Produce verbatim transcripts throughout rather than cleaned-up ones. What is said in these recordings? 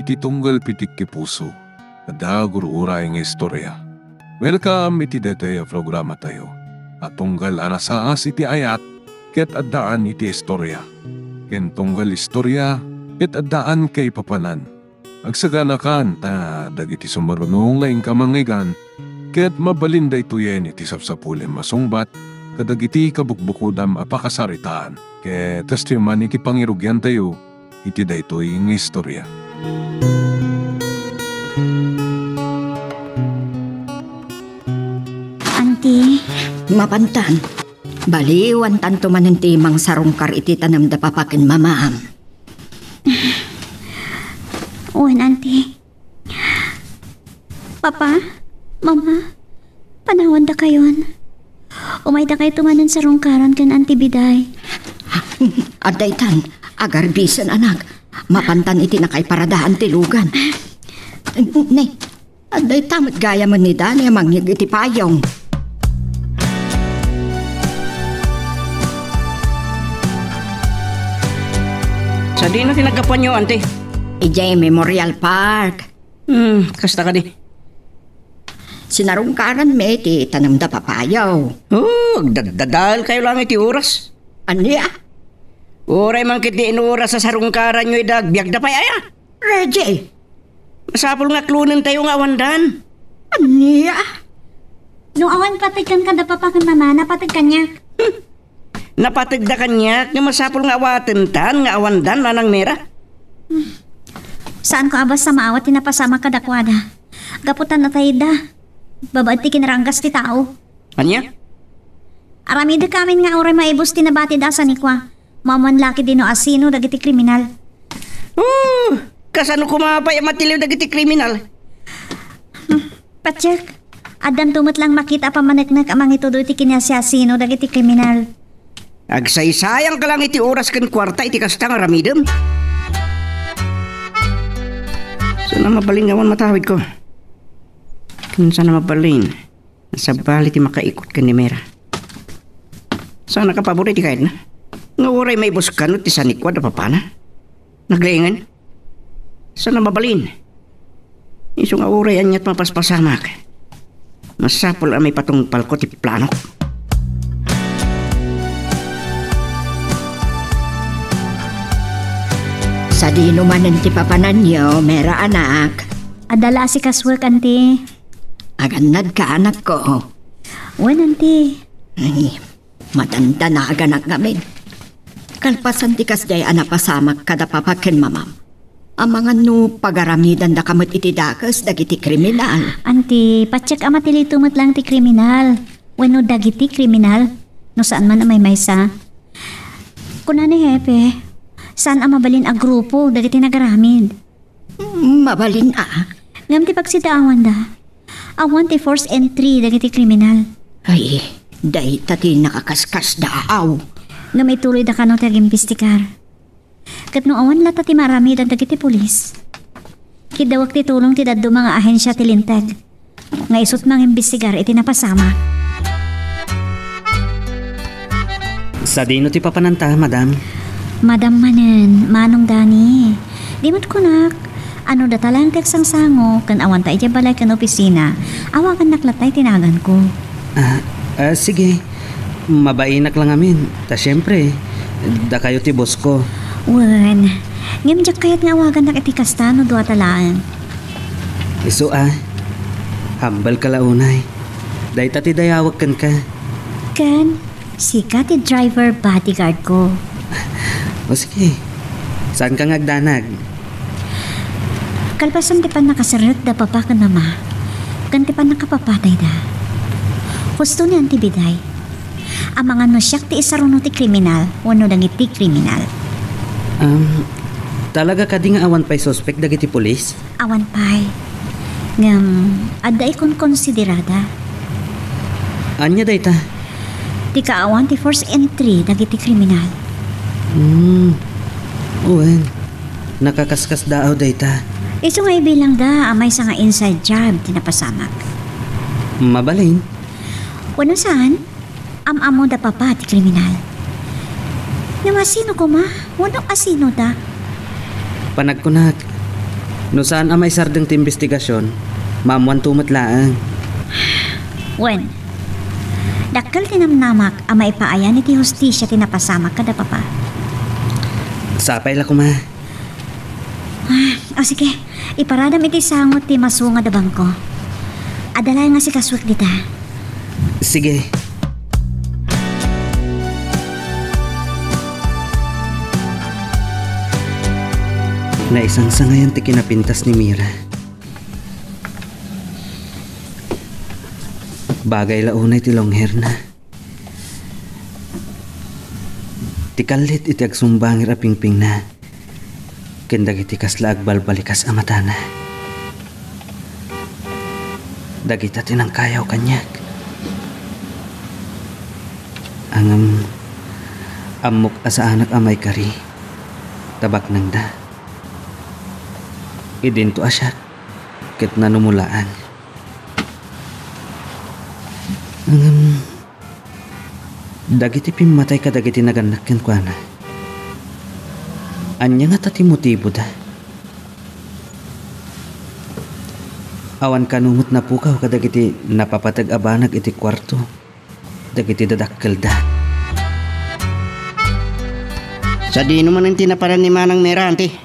Ti tunggal pitik ti puso, adda gur-uray nga istorya. Welcome iti daytoy a programatayo a tunggal a nasaas iti ayat ket addaan iti istorya, ken tunggal istorya ket addaan kaipapanan. Agsaganakan ta dagiti sumaruno nga inka mangngeggan ket mabalin daytoyen iti sapsapulem a sungbat kadagiti kabukbukodam a pakasaritaan. Ket kastoy man iti pangirugiantayo iti daytoy nga istorya. Anti, mapantan. Baliwantanto manen ti mangsarungkar iti tanem da papa ken mamam. Wen, Anti. Papa, Mama, panawandakayon. Umaydakayto manen sarungkaran ken Anti Biday. Adda itan, agarbisen, anak. Mapantan iti nakaiparadaan ti lugan. Ne, adda ita met gayamen ni Dani a mangngeg iti payong. Sadino ti naggapuanyo, Anti? Idiay Memorial Park. Hmm, kasta kadi. Sinarungkaranmi ti tanem da papayo. Oh, agdadadael kayo lang iti oras. Ania? Uray man ket di inuras a sarungkaranyo ida agbiagda pay aya? Reggie! Masapul nga aklonentayo nga awandan. Ania? No awan pateg kenka da papa ken mama, napateg kaniak. Hmm. Napategda kaniak nga masapul nga awatentan nga awandan, Manang Mera. Saanko a basta maawat ti napasamak kadakuada. Gapu ta natayda. Babaen ti kinaranggas ti tao. Ania? Aramidek amin nga uray maibus ti nabatida a sanikua. Maammuan la ketdi no asino dagiti kriminal. Oh, kasano koma pay a matiliw dagiti kriminal? Hmm, patiek, addanto met lang makita a pammaneknek a mangitudo iti kinasiasino dagiti kriminal. Agsaysayangka lang iti oras ken kuarta iti kasta nga aramidem. Saan a mabalin nga awan matawidko? Ken saan a mabalin? Nasabali ti makaikot ken ni Mera. Saan a kapabor iti kayatna? Nga uray maibus kano ti sanikua da papana? Naglaingan? Saan a mabalin? Isu nga uray aniat mapaspasamak, masapul a maipatungpalko ti planok. Sadino manen ti papananyo, Mera anak? Adda la asikasuek, Anti. Agannadka, anakko. Wen, Anti. Ay, madandanaganak ngamin. Kalpasan ti kasdiay a napasamak kada papa ken mamam, amangan no pagaramidandaka met iti dakes dagiti kriminal. Anti, patiek a matilito met lang ti kriminal wenno dagiti kriminal no saan man a maymaysa. Kuna ni Hepe, saan a mabalin a grupo dagiti nagaramid. Mabalin a. Ngem ti pagsidaawanda, awan ti forced entry dagiti kriminal. Ay, dayta ti nakakaskasdaaw. Ngem ituloyda kano ti agimbestigar. Ket no awan latta ti maaramidan dagiti pulis, kiddawek ti tulong ti dadduma nga ahensia ti linteg nga isut' mangimbestigar iti napasamak. Sadino ti papananta, madam? Madam manen, Manong Dani. Di met kunak, ano data laeng ti agsangsango ken awanta idiay balay ken opisina, awagannak latta iti naganko. Ah, ah, sige. Mabainak lang amin. Ta siempre, dakayo ti boss ko. Wen, ngem diak kayat nga awagannak iti kasta no duata laeng. Isu a, humble ka la unay. Dayta ti dayawek kenka. Ken, sika ti driver bodyguard ko. O sige, saanka nga agdanag? Kalpasan ti pannakaserrek da papa ken mama, ken ti pannakapapatayda, husto ni Auntie Biday. Amangan no siak ti isaruno ti kriminal wenno dagiti kriminal. Um, talaga kadi nga awan pay suspek dagiti pulis? Awan pay. Ngem, adda ikonkonsiderada. Ania dayta? Ti kaawan ti forced entry dagiti kriminal. Hmm. Wen, nakakaskasdaaw dayta. Isu nga ibilangda a maysa nga inside job ti napasamak. Mabalin? Wenno saan? Am-ammo da papa ti kriminal. Ngem asino koma? Wenno asino da? Panagkunak, No saan a maisardeng ti imbestigasion, maammoanto met laeng. Wen, dakkel ti namnamak a maipaayan iti hustisia ti napasamak kada papa. Sapay la koma. Ah, o sige, iparadam iti sango ti masunga da bangko. Adda laeng nga sikasuek dita. Sige. Naisangsangayan ti kinapintas ni Mira. Bagay la unay ti long hair na. Ti kallit iti agsumbangir a pingpingna ken dagiti kasla agbalbalikas a matana. Dagita ti nangkayaw kaniak. Ngem, ammok a saanak a maikari ta baknangda. Idinto a siak ket nanumolaang. Ngem, dagiti pimmatay kadagiti nagannak kenkuana, ania ngata ti motiboda? Awan kano met napukaw kadagiti napapateg a banag iti kuarto dagiti dadakkelda. Sadino manen ti naparan ni Manang Mira, anti?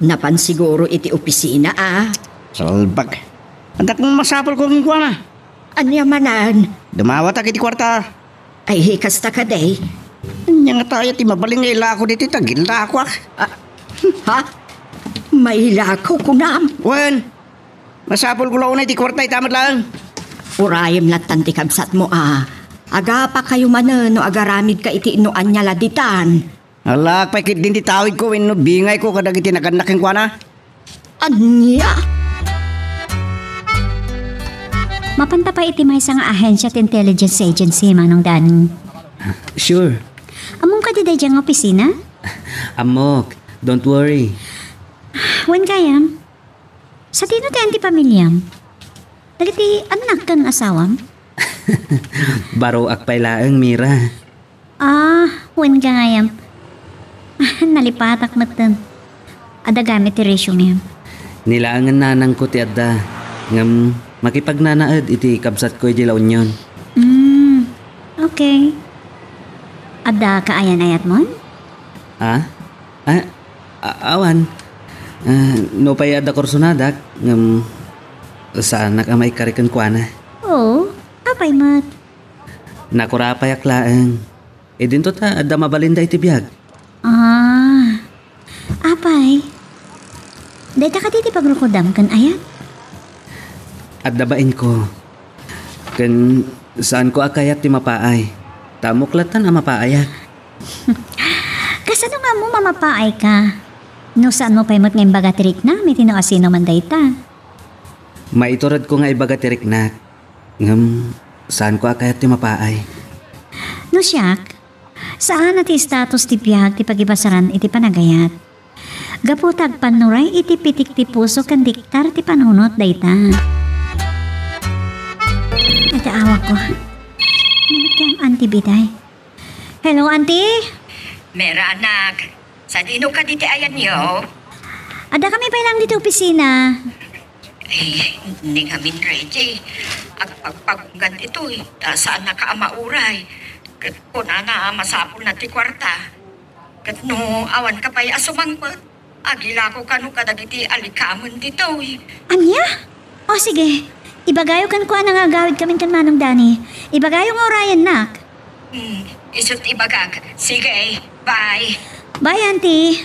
Napan siguro iti opisina, a. Salbag. Adda kong masapulko kenkuana. Ania manen? Dumawatak iti kuarta. Ay, kasta kadi. Ania ngata aya ti mabalin nga ilako ditoy ta gilakoak? Ah, ha? Mailako, kunam? Wen, masapulko la unay ti kuarta ita met laeng. Urayem lattan ti kabsatmo, a. Agapakayo manen no agaramidka iti no ania la ditan. Alaak pay ketdin ti tawidko wenno bingayko kadagiti nagannak kenkuana. Ania? Mapanta pay iti maysa nga ahensia ti intelligence agency, Manong Danny. Sure. Ammom kadi daydiay nga opisina? Ammok. Don't worry. Wen gayam. Sadino ti ayan ti pamiliam? Dagiti annak ken asawam? Baroak pay laeng, Mira. Ah, wen gayam. Nalipatak metten. Adda gayam iti resume. Ni laengen nanangko ti adda, ngem makipagnanaed iti kabsatko idiay La Union. Mm, okay. Adda kaayan-ayatmon? Ah? Ah, a-, awan. Ah, nupay adda kursonadak, ngem saanak a maikari kenkuana. Oo, apay met? Nakurapayak laeng. Idinto ta adda mabalinda iti biag. Ah, apay? Dayta kadi ti pagrukodam ken ayat? Adda bainko. Ken saanko a kayat ti mapaay. Ta ammok lattan a mapaayak. Kasano nga ammom a mapaayka? No saanmo pay met nga imbaga ti riknam iti no asino man dayta. Maituredko nga ibaga ti riknak. Ngem, saanko a kayat ti mapaay. No siak, saan a ti status ti biag ti pagibasaran iti panagayat. Gapu ta agpannuray iti pitik ti puso ken diktar ti panunot dayta. Iti awagko. Namitkan Auntie Biday. Hello, Auntie? Mera, anak. Sadino kadi ti ayanyo? Adda kami pay lang ditoy opisina. Ay, ni ngamin, Reggie. Agpagpagunggan ditoy, ta saannaka a mauray. Ket kunana a masapulna ti kuarta. Ket no awanka pay a sumangpet, agilako kano kadagiti alikamen ditoy. Ania? O sige, ibagayo kenkuana nga agawidkamin ken Manong Dani. Ibagayo nga urayennak. Hmm, isut' ibagak. Sige, bye. Bye, Auntie.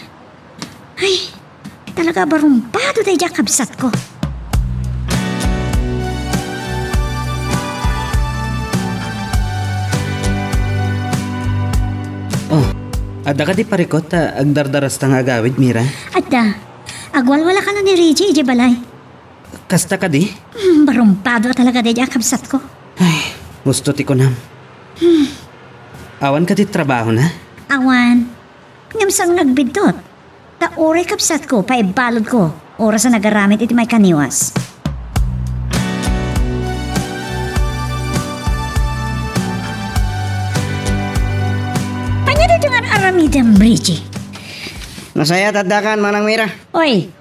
Ay, talaga barumbado daydiay a kabsatko. Oh, adda kadi parikut ta agdardarasta nga agawid, Mira? Adda. Agwalwala kano ni Reggie idiay balay. Kasta kadi? Hmm, barumbado a talaga daydiay a kabsatko. Ay, husto ti kunam. Hmm. Awan kadi trabahona? Awan. Ngem saan nga agbiddut? Ta uray kabsatko, paibaludko, oras a nagaramid iti maikaniwas. Ania daytoy nga ar-aramidem, Richie? Nasayaat addakan, Manang Mira. Oy,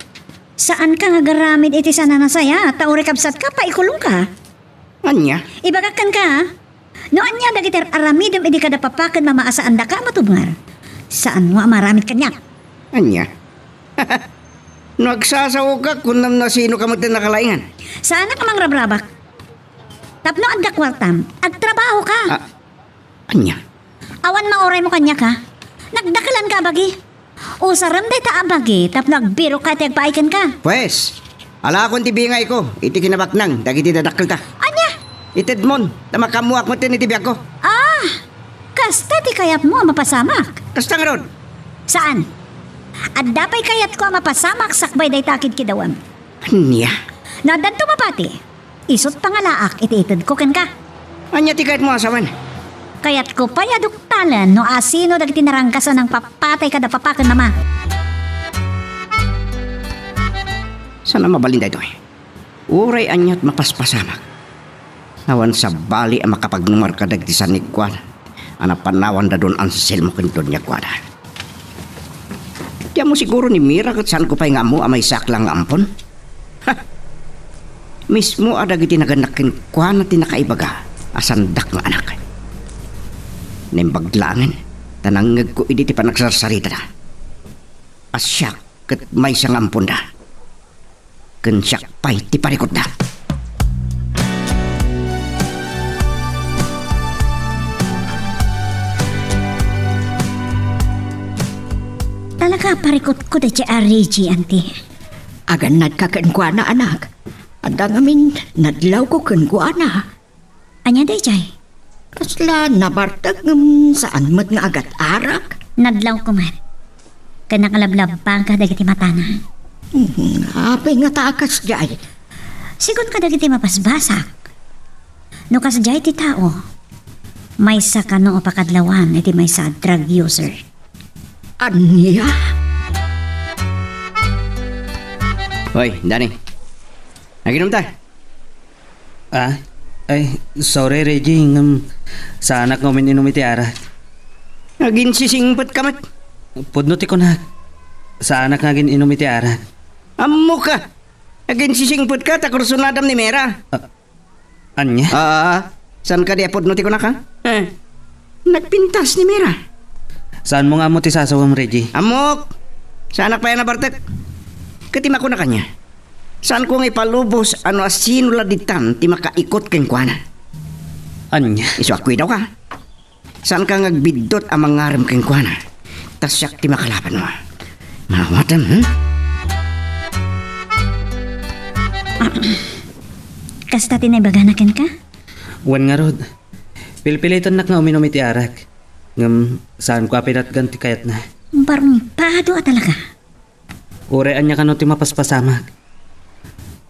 Saanka nga agaramid iti saan a nasayaat, ta uray kabsatka, paikulongka. Ania? Ibagak kenka, a. No ania dagiti ar-aramidem idi kada papa ken mama a saandaka a matubngar, saanmo a maaramid kaniak. Ania? No agsasaoka, kunam no sinoka met ti nakalaingan. Saanak a mangrabrabak. Tapno adda kuartam, agtrabahoka. Ah, ania? Awan mauraymo kaniak, a. Nagdakelanka a bagi. Usarem dayta a bagi tapno agbiroka iti agpaay kenka. Pues, alakon ti bingayko iti kinabaknang dagiti dadakkelta. Ania? Itedmon, ta makaammoak metten iti biagko. Ah, kasta ti kayatmo a mapasamak? Kasta ngarud. Saan? Adda pay kayatko a mapasamak sakbay dayta a kidkidawem. Ania? No addanto mapati, isut' pangalaak iti itedko kenka. Ania ti kayatmo a sawen? Kayatko pay a duktalen no asino dagiti naranggas a nangpapatay kada papa ken mama. Saan a mabalin daytoy? Uray aniat mapaspasamak. Awan sabali a makapagnumer kadagiti sanikuan a napanawanda don Anselmo ken Doña Guada. Ti ammo siguro ni Mira ket saanko pay nga ammo a maysaak la nga ampon. Ha! Mismo a dagiti nagannak kenkuana ti nakaibaga a saandak nga anak. Naimbag laengen ta nangngegko idi ti panagsarsaritada. A siak ket maysa nga amponda. Ken siak pay ti parikutda. Talaga a parikutko daydiay a Reggie, anti. Agannadka kenkuana, anak. Adda ngamin nadlawko kenkuana. Ania daydiay? Kasla nabartek ngem saan met nga agat-arak? Nadlawko met. Ken nakalablabbaga dagiti matana. Hmm, apay ngata a kasdiay? Sigun kadagiti mapasbasak. No kasdiay ti tao, maysa kano a pakadlawan iti maysa a drug user. Ania? Hoy, Danny. Naginom ta? Ah? Ay, sorry, Reggie, ngem saanak nga umin-inom iti arak. Aginsisingpetka met. Pudno ti kunak. Saanak nga agin-inom iti arak. Ammoka. Aginsisingpetka ta kursunadam ni Mera. Ah, ania? Ah, saan kadi a pudno ti kunak, a? Eh, nagpintas ni Mera. Saanmo nga ammo ti sasawem, Reggie? Ammok. Saanak pay a nabartek. Ket ti makuna kaniak. Saanko nga ipalubos a no asino la ditan ti makaikot kenkuana. Ania? Isu a kuidawka. Saanka nga agbiddut a mangarem kenkuana. Ta siak ti makalabanmo. Maawatem, hmm? Kasta ti naibagana kenka? Wen ngarud, pilpilitennak nga uminom iti arak. Ngem saanko a pinatgan ti kayatna. Barungpado a talaga. Uray ania kano ti mapaspasamak.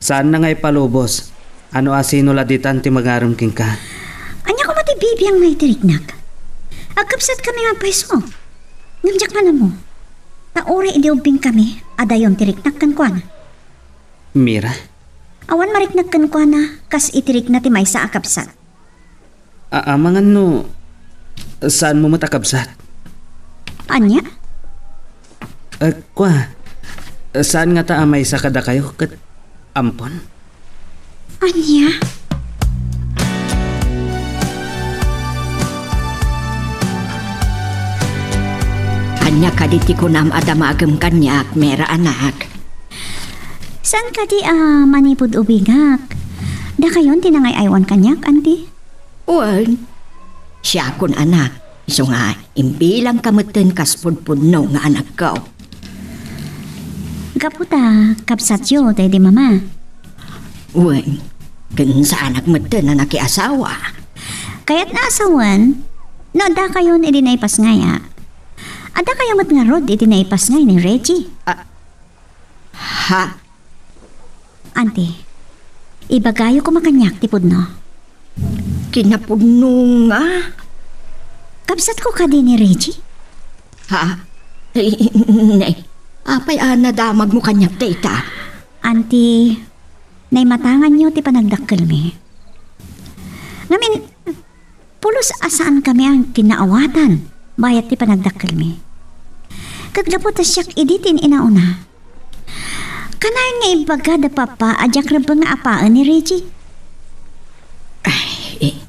Saanna nga ipalubos a no asino la ditan ti mangarem kenka. Ania koma ti bibiangna iti riknak? Agkabsatkami nga agpayso. Ngem diak man ammo. Ta uray idi ubbingkami, adayon ti riknak kenkuana. Mira? Awan mariknak kenkuana, kas iti rikna ti maysa a kabsat. A-, amangan no saanmo met a kabsat. Ania? Eh, kua, saan ngata a maysa kadakayo ket ampon? Ania? Ania kadi ti kunam a damagem kaniak, Mera, anak? Saan kadi a manipud ubingak? Dakayon ti nangay-aywan kaniak, anti? Wen, siakon, anak, isu nga imbilangka metten kas pudpudno nga anakko. Gapu ta kabsatyo daydi mama. Wen, ken saanak metten a nakiasawa. Kayatna a sawen, no addakayon idi naipasngay a. Addakayo met ngarud idi naipasngay ni Reggie. Ah, ha? Anti, ibagayo koma kaniak ti pudno. Kinapudno nga? Kabsatko kadi ni Reggie? Ha? Ay, ne. Apay a nadamagmo kaniak dayta? Anti, naimatanganyo ti panagdakkelmi. Ngamin, pulos a saankami a kinnaawatan bayat ti panagdakkelmi. Ket gapu ta siak idi ti in-inauna, Kanayon nga ibaga da papa a diak rebbeng nga apaen ni Reggie? Ay, i-,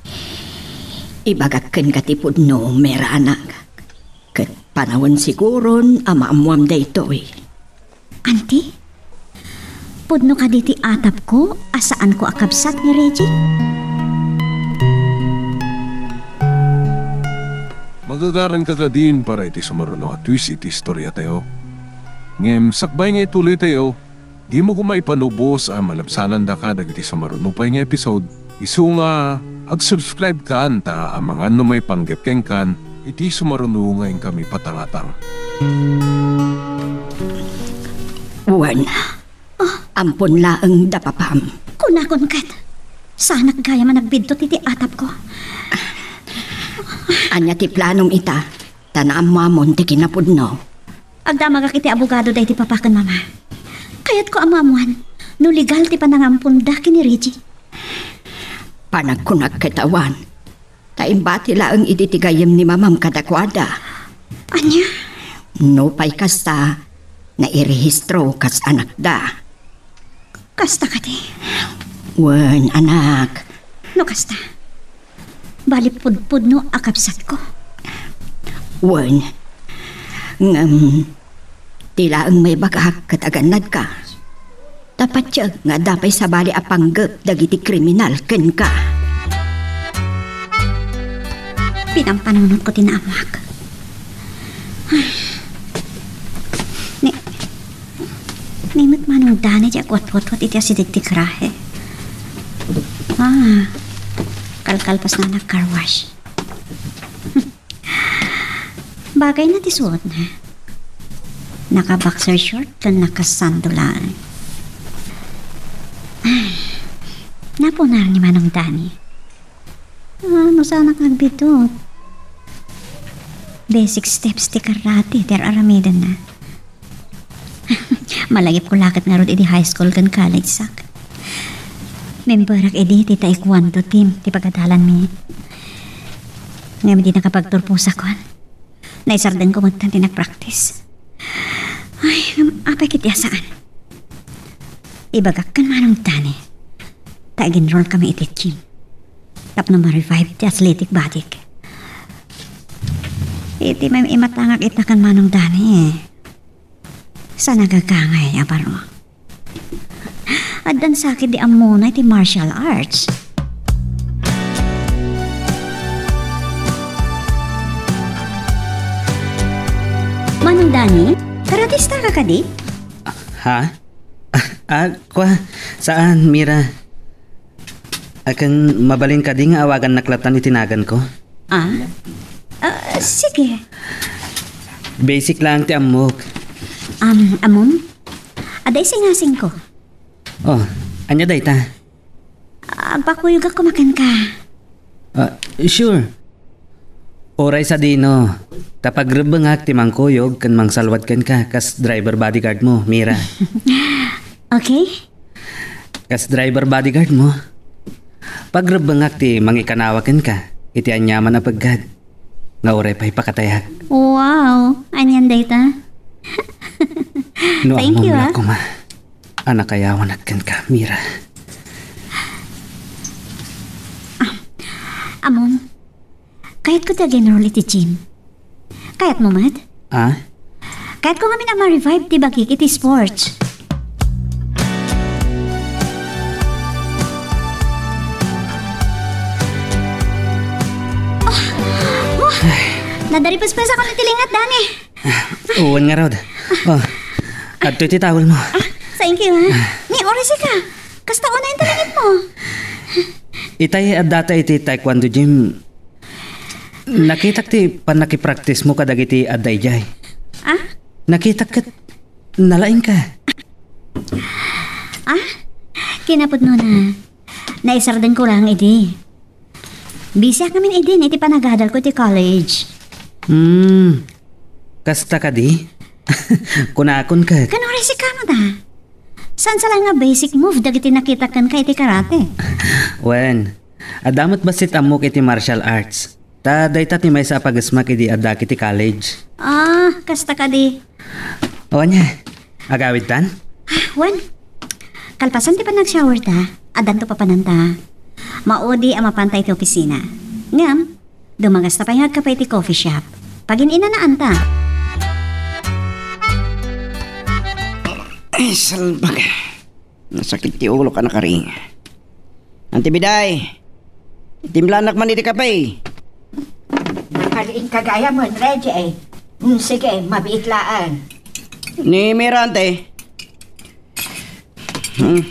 ibagak kenka ti pudno, Mira, anak. Ket panawen siguron a maammuam daytoy. Anti? Pudno kadi ti atapko a saanko a kabsat ni Reggie? Magagaranka kadin para iti sumaruno a twist iti istoriatayo. Ngem sakbay nga ituloytayo, dimo koma ipanubos a malabsanandaka dagiti sumaruno pay nga episode. Isu nga, ag-subscribe kan ta amangan no maipanggep kenkan iti sumaruno nga inkami patangatang. Wen, ampon laeng da papam. Kunakon ket, saanak gayam a nagbidtot iti atapko. Ania ti planom ita? Ta naammuamon ti kinapudno. Agdamagak iti abogado daydi papa ken mama. Kayatko a maammuan no legal ti panangamponda ken ni Reggie. Panagkunak ket awan, ta imbati laeng idi ti gayyem ni mamam kadakuada. Ania? Nupay kasta, nairehistro kas anakda. Kasta kadi? Wen, anak. No kasta, bali pudpudno a kabsatko. Wen, ngem, ti laeng maibagak ket agannadka. Ta patiek nga adda pay sabali a panggep dagiti kriminal kenka. Pinampanunotko ti naammoak. Ni, ni met Manong Dani ti agwatwatwat iti asideg ti garahe. Ah, kalkalpasna a nag-car wash. Bagayna ti suotna. Naka-boxer short ken naka-sando laeng. Ay, napunar ni Manong Dani. Ah, no saanak agbidtot? Basic steps ti karate ti ar-aramidenna. Malagipko la ket ngarud idi high school ken college-ak. Memberak idi ti taekwondo team ti pagadalanmi. Ngem idi nakapagturposakon, naisardengko metten ti nagpractice. Ay, ngem apay ket ti a saan? Ibagak ken Manong Dani ta ag-enroll kami iti gym tapno ma-revive ti athletic bodyk. Iti maim-imatangak ita ken Manong Dani, sa nagagangay a baro. Addan sakit di ammona iti martial arts. Manong Dani, karatista ka kadi? Ha? Ah, ah, kwa, saan, Mira? Akin mabalin kadi nga awagannak latan iti naganko? Ah? Ah, sige. Basic lang ti ammok. Um, amom? Adda isingasingko. Oh, anya dayta? Agpakuyogak koma kenka. Ah, sure. Uray sadino, ta pagrebbengak ti mangkuyog ken mangsalwad kenka kas driver bodyguard mo, Mira. Okay? Kas driver bodyguard mo, pagrebbengak ti mangikanawa kenka iti aniaman a peggad nga uray pay pakatayak. Wow! Anian dayta? No Thank you, ammom la ah. Koma a nakayawanak kenka, Mira. Ah, amom, kayatko ti ag-enroll iti gym. Kayatmo met? Ah? Kayatko ngamin a ma-revive ti bagik iti sports. Oh! Oh! Nadaripespesakon iti lingat, Dani. Wen ngarud. Oh, adtoy ti towel mo. Ah, thank you, ha. Ni, oras ka. Kasta unay ti langit mo. Itay addata iti taekwondo gym. Nakitak ti pannakipractice mo kadagiti adda idiay. Ah? Nakitak ket nalaing ka. Ah? Kinapudno na. Naisardengko lang idi. Busyak ngamin idin iti panagadalko iti college. Hmm. Kasta kadi? Kunakon ket. Kano resi kamo da? Saan sa lang nga basic move dagiti nakitak kenka iti karate? Wen, adda met bassit ammok iti martial arts. Ta dayta ti maysa a pagesmak idi addak iti college. Ah, kasta kadi. O ania, agawidtan? Wen, kalpasan ti panagshower ta, addanto papananta. Maudi a mapanta iti opisina. Ngem, dumagasta pay nga agkape iti coffee shop. Pagin-inanaanta. Ay, salbag. Nasakit ti ulok a nakaring. Anti Biday, timplanak man iti kape. Nakariing ka gayam, Reggie, eh. Hmm, sige, mabiit laeng. Ni Mira, ante. Hmm.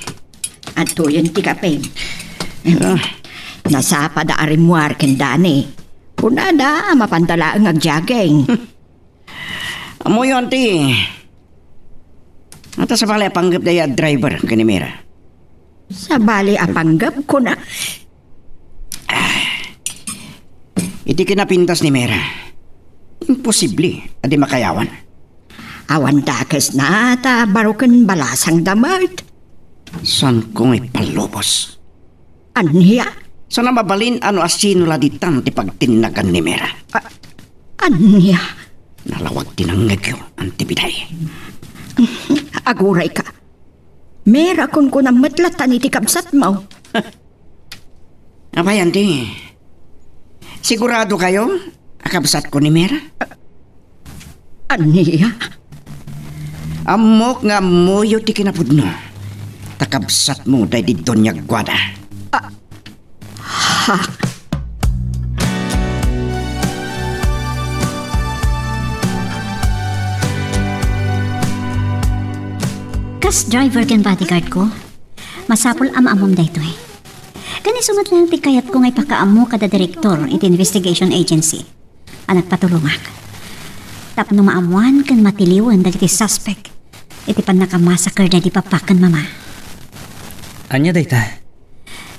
Adtoyen ti kape. Ah. Nasapa da a rimmuar ken Dani. Kunada, mapanta laeng agjogging. Ammoyo, anti. Ata sabali a panggep dayta a driver ken ni Mira. Sabali a panggep, kuna. Iti kinapintas ni Mira, imposible a di makayawan. Awan dakesna ta baro ken balasangda met. Saanko nga ipallubos. Ania? Saan a mabalin a no asino la ditan ti pagtinnagan ni Mira. A-, ania? Nalawag ti nangngegyo, Anti Biday. Agurayka. Mira, kunkunam met latta iti kabsatmo. Apay, Anti? Sigurado kayo a kabsatko ni Mira? Ania? Ammok nga ammoyo ti kinapudno. Ta kabsatmo daydi Doña Guada. Ah, ha? Kas driver ken bodyguard ko, masapul a maammom daytoy. Ken isu met laeng ti kayatko nga ipakaammo kada direktor iti investigation agency a nagpatulongak tapno maammoan ken matiliwen dagiti suspek iti pannakamasaker daydi papa ken mama. Ania dayta?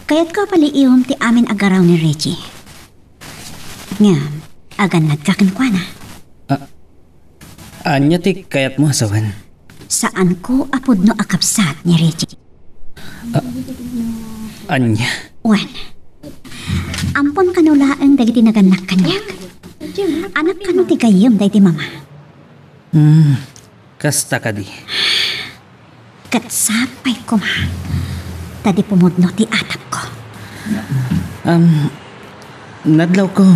Kayatko a paliiwem ti amin a garaw ni Reggie. Ngem, agannadka kenkuana. A-, ania ti kayatmo a sawen? Saanko a pudno a kabsat ni Reggie. A-, ania? Wen, ampon kano laeng dagiti nagannak kaniak. Anak kano ti gayyem daydi mama. Hmm, kasta kadi? Ket sapay koma, ta di pumudno ti atapko. Am, nadlawko,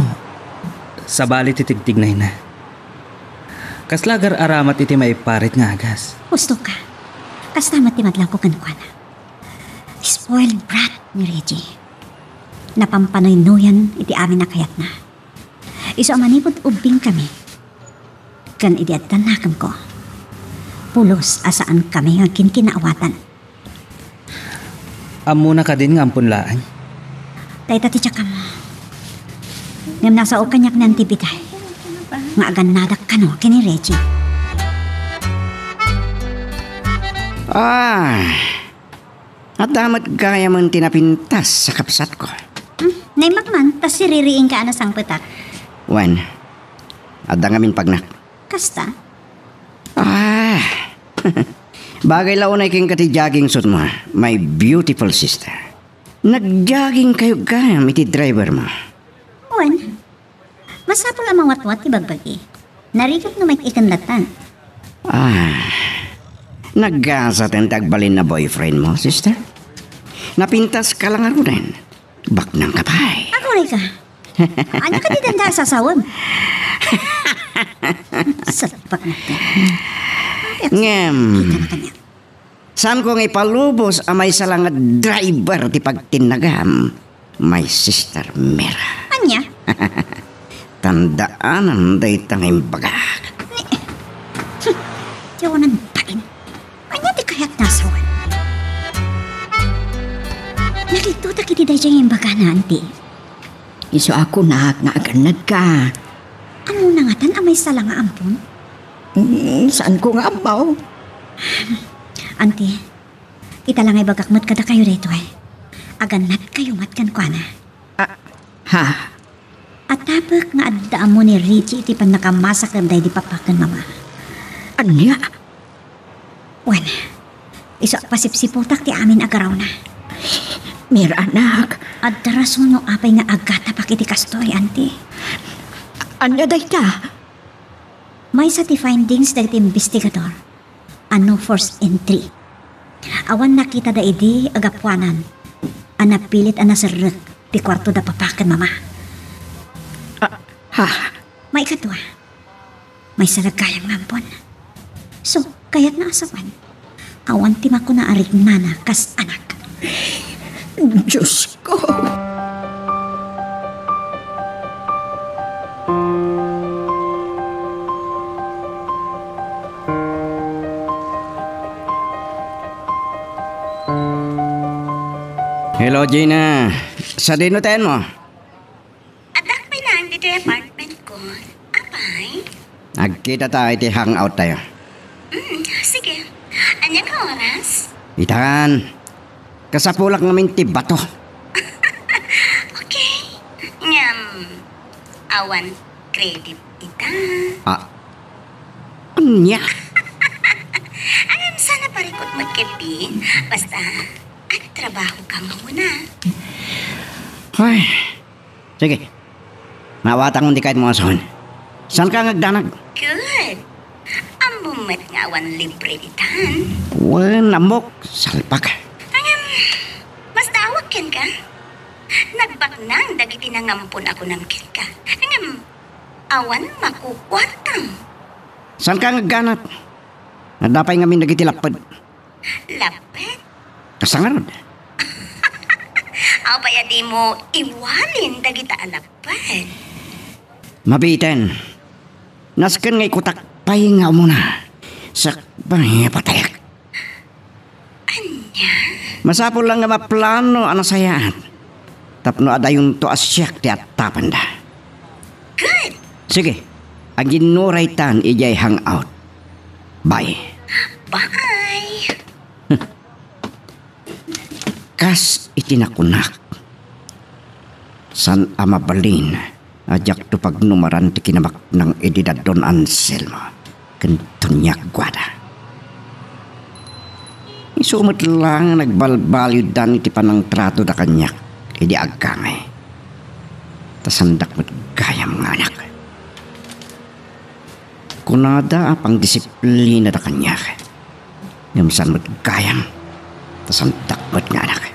sabali ti tigtignayna. Kasla agar-aramat iti maiparit nga agas. Husto ka. Kasta met ti madlawko kenkuana. Spoiled brat ni Reggie. Napampanoynoyan iti amin a kayatna. Isu a manipud ubbing kami, ken idi adda nakemko, pulos a saan kami nga agkinkinaawatan. Ammona kadin nga ampon laeng? Dayta ti diakam. Ngem nasao kaniak ni Anti Biday nga agannadak kano ken ni Reggie. Ah, adda met gayamen ti napintas a kabsatko. Hmm, naimbag man, ta siririingka a nasangpetak. Wen, adda ngamin pagnak. Kasta? Ah, bagay la unay kenka ti jogging suitmo, my beautiful sister. Nag-jogging kayo gayam iti driver mo. Wen, masapul a mawatwat ti bagbagi. Narikep no maik-iken lattan. Ah, naggasaten ti agbalin a boyfriend mo, sister? Napintas ka la ngaruden. Baknang ka pay. Aguray ka. Ania kadi dayta a sasawem? Salpak na ti. Ngem, kita na kaniak. Saanko nga ipalubos a maysa la nga driver ti pagtinnagam, my sister Mira. Ania? Tandaanam dayta nga imbagak. Ni-, ti awanan bain. Ania ti kayatna a sawen? Nakittotak iti daydiay nga imbagana, anti. Isu a kunak nga agannadka. Ammona ngatan a maysa la nga ampon? Mm, saanko nga ammo? Anti, ita la nga ibagak met kadakayo daytoy. Agannadkayo met kenkuana. Ah, ha? Atapek nga adda ammo ni Reggie iti pannakamasaker daydi papa ken mama. Ania? Wen, isu a pasipsiputak ti amin a garawna. Mira, anak. Adda rason no apay nga agatapak iti kastoy, anti. Ania dayta? Maysa ti findings dagiti investigador a no forced entry. Awan nakitada idi a gapuanan a napilit a naserrek ti kuarto da papa ken mama. Ah, ha? Maikadua, maysa la gayam nga ampon. So, kayatna a sawen, awan ti makuna a riknana kas anak. Diyos ko! Hello, Gina. Sadino ti ayanmo? Addak pay nang ditoy apartment ko. Apay? Agkita ta iti hangout tayo. Mm, sige. Ania nga oras? Itan. Kasapulak ngamin ti bato. Okay. Ngem, awan credit ita. Ah. Ania? Ngem, saan a parikut met ketdi. Basta, agtrabaho ka nga una. Ay. Sige. Maawatanmo ti kayatmo a sawen. Saanka nga agdanag? Good. Ammom met nga awan libre itan. Wen, ammok. Salpak. Ngem, masdaawak kenka. Nagbaknang dagiti nangampon a kunam kenka. Ngem, awan makukuartam. Saanka nga agganat? Adda pay ngamin dagiti lapped. Lapped? Kasta ngarud? Apay a dimo iwalin dagita a lapped? Mabiiten. Nasken nga ikutak pay nga umuna. Sakbay nga patayak. Ania? Masapul lang nga maplano a nasayaat. Tapno adayonto a siak ti attapanda. Good. Sige, aginnuraytan idiay hangout. Bye. Bye. Kas iti nakunak, saan a mabalin a diakto pagnumaran ti kinabaknang idi da Don Anselmo ken Doña Guada. Isu met la nga nagbalbaliwdan iti panangtratoda kaniak idi agkangay. Ta saandak met gayam nga anak. Kunada a pangdisiplinada kaniak. Ngem saan met gayam, ta saandak met nga anak.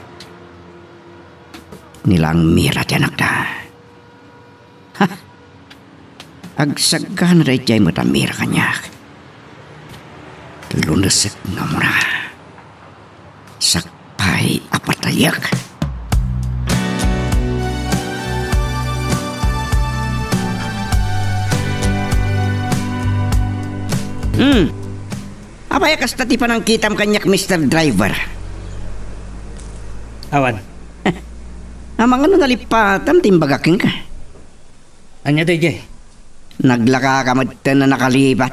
Ni la Mira ti anakda. Ha! Agsagana daydiay met a Mira kaniak. Lunesek nga umuna. Sakbay a patayak. Hmm. Apay a kasta ti panangkitam kaniak, Mister Driver? Awan. Amangan no nalipatam ti imbagak kenka. Ania daydiay? Naglakaka metten a nakalipat.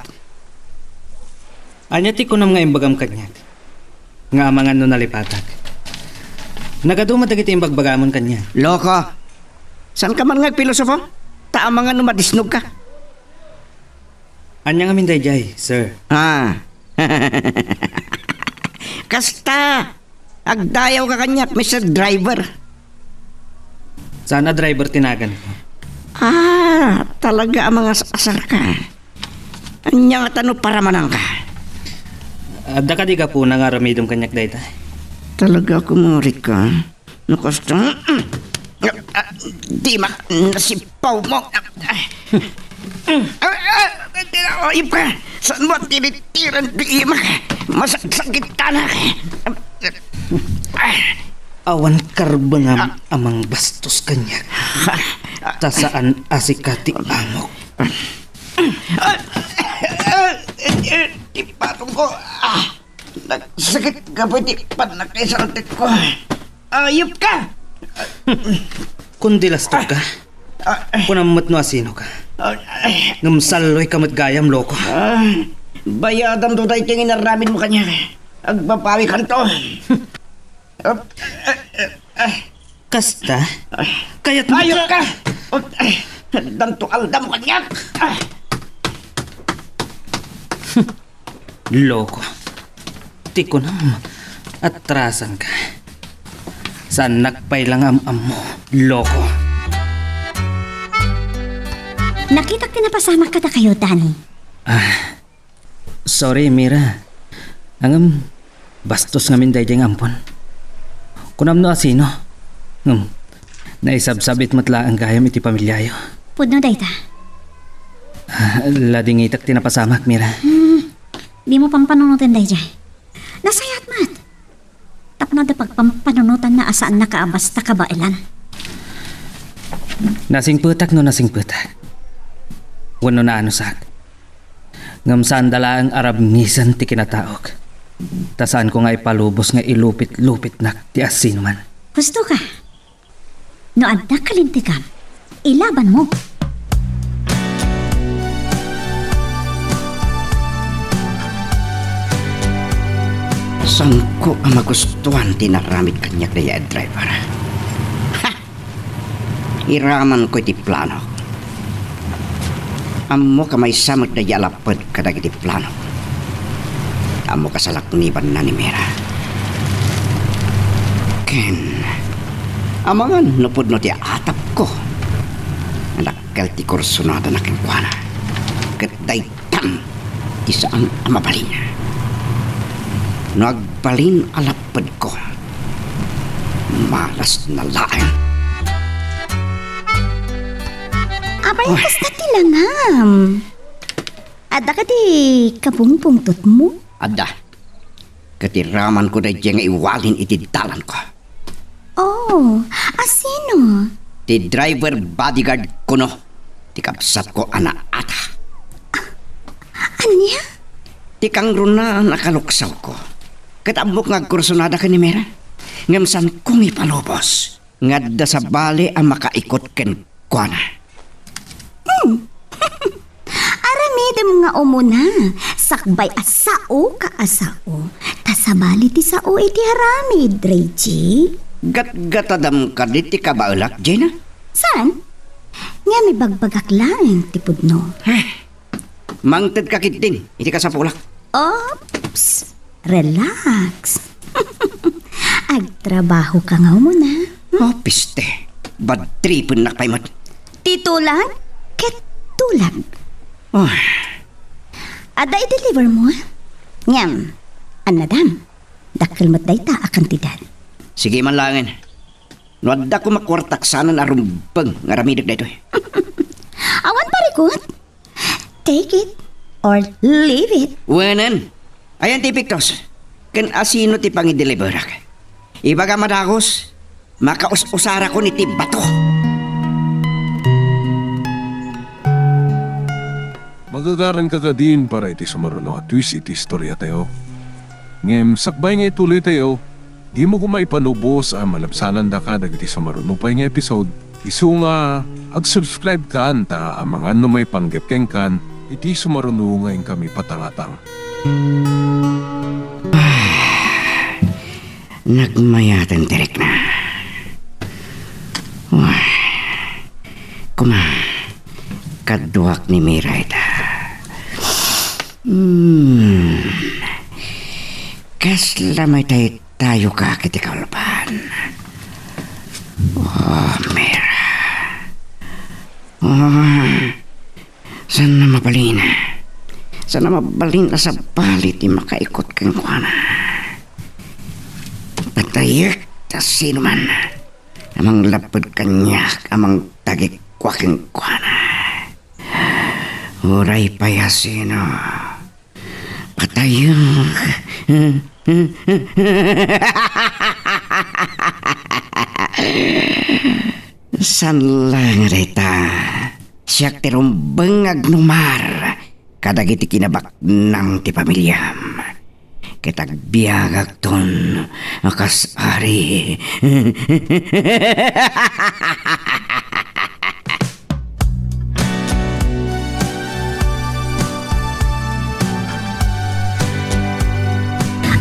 Ania ti kunam nga imbagam kaniak? Nga amangan no nalipatak. Nagadu met dagiti imbagbagamon kaniak. Loko! Saanka man nga agpilosofo? Ta amangan no madisnogka. Ania ngamin daydiay, sir? Ah. Kasta, agdayawka kaniak, Mister Driver. Saan a driver ti naganko? Ah, talaga a mangas-asarka. Ania ngata no paramananka? Adda kadi gapuna nga aramidem kaniak dayta? Talaga a kumurika. No kasta, ah, dimak nasipawmo. Ah, ah, ah, ayup ka. Saanmo a tinitiran ti imak? Masaksakitanak. Ah, awan karbengam a mangbastos kaniak. Ta saan a sika ti amok. Ah, ah, ah, ti patongko. Ah. Nagsakit gapu iti pannakaisaltekko. Ayup ka! Kun dilastok ka, ah, kunam met no asino ka. Ah, ay. Ngem salloy ka met gayam, loko. Ah, bayadam to daytoy nga inaramidmo kaniak. Agpapawi kanto. Ah, ah, ah, ah. Kasta? Kayat mo Ayup ka! Ay, danto aldam kaniak! Ah. Loko. Ti kunam, atrasan ka. Saannak pay la nga am-ammo, loko. Nakitak ti napasamak kadakayo, Danny. Ah, sorry, Mira. Ngem, Bastos ngamin daydiay nga ampon. Kunam no asino. Ngem, naisabsabit met laeng gayam iti pamiliayo. Pudno dayta. Ah, ladingitek ti napasamak, Mira. Hmm, dimo pampanunoten daydiay. Nasayaat met. Tapno adda pagpampanunotanna a saannaka a basta kabaelan. Nasingpetak no nasingpetak. Wenno naanusak. Ngem saanda laeng a rabngisen ti kinataok. Ta saanko nga ipalubos nga ilupit-lupitnak ti asinoman. Husto ka. No adda kalintegam, ilabanmo. Saanko a magustuan ti inaramid kaniak dayta a driver. Ha! Iramanko iti planok. Ammok a maysa met dayta a lapped kadagiti planok. Ammok a salaknibanna ni Mira. Ken, amangan no pudno ti atapko. Dakkel ti kursunadana kenkuana. Ket daytan ti saan a mabalin. No agbalin a lappedko, malasna laeng. Apay, Oy. Kasta ti langam? Adda kadi kabungpungtotmo? Adda. Ket iramanko daydiay nga iwalin iti dalanko. Oh, asino? Ti driver bodyguard kuno ti kabsatko a naata. Ah, ania? Ti kangrunaan a kaluksawko. Ket ammok nga agkursunada ken ni Mira. Ngem saanko nga ipalubos nga adda sabali a makaikot kenkuana. Hmm. Aramidem nga umuna, sakbay a saoka a sao, ta sabali ti sao iti aramid, Reggie. Gatgatadam kadi ti kabaelak, Gina? Saan? Ngem ibagbagak laeng ti pudno. Eh, mangted ka ketdin iti kasapulak. Oops! Relax. Agtrabaho ka nga umuna. Hmm? Oh, piste. Bad tripennak pay met. Ti tulag ket tulag. Oh. Adda i-deliver mo, ah? Ngem, annadam. Dakkel met dayta a kantidad. Sige man laengen. No adda koma kuartak saanen a rumbeng nga aramidek daytoy. Awan parikut. Take it or leave it. Wenen, ayan ti epektos. Ken asino ti pangideliverak? Ibaga madagus, makaus-usarakon iti bato. Magagaran ka kadin para iti sumaruno a twist iti istoriatayo. Ngem sakbay nga ituloytayo, dimo koma ipalubos a malabsanandaka dagiti sumaruno pay nga episode. Isu nga, ag-subscribe kan ta amangan no maipanggep kenkan iti sumaruno nga inkami patangatang. Nagmayaten ti rikna. Wah. Kuma, kaduak ni Mira ita. Hmm. Kasla may tayo ka kiti kaulpan. Oh, Mira. Oh, saan na mabalin? Saan na mabalin a sabali ti makaikot kenkuana? Patayek ta sino man a manglapped kaniak a mangtagikua kenkuana. Uray pay a sino. Patayek. Saan laeng a dayta. Siak ti rumbeng nga agnumar kadagiti kinabaknang ti pamiliam. Ket agbiagakton a kas ari.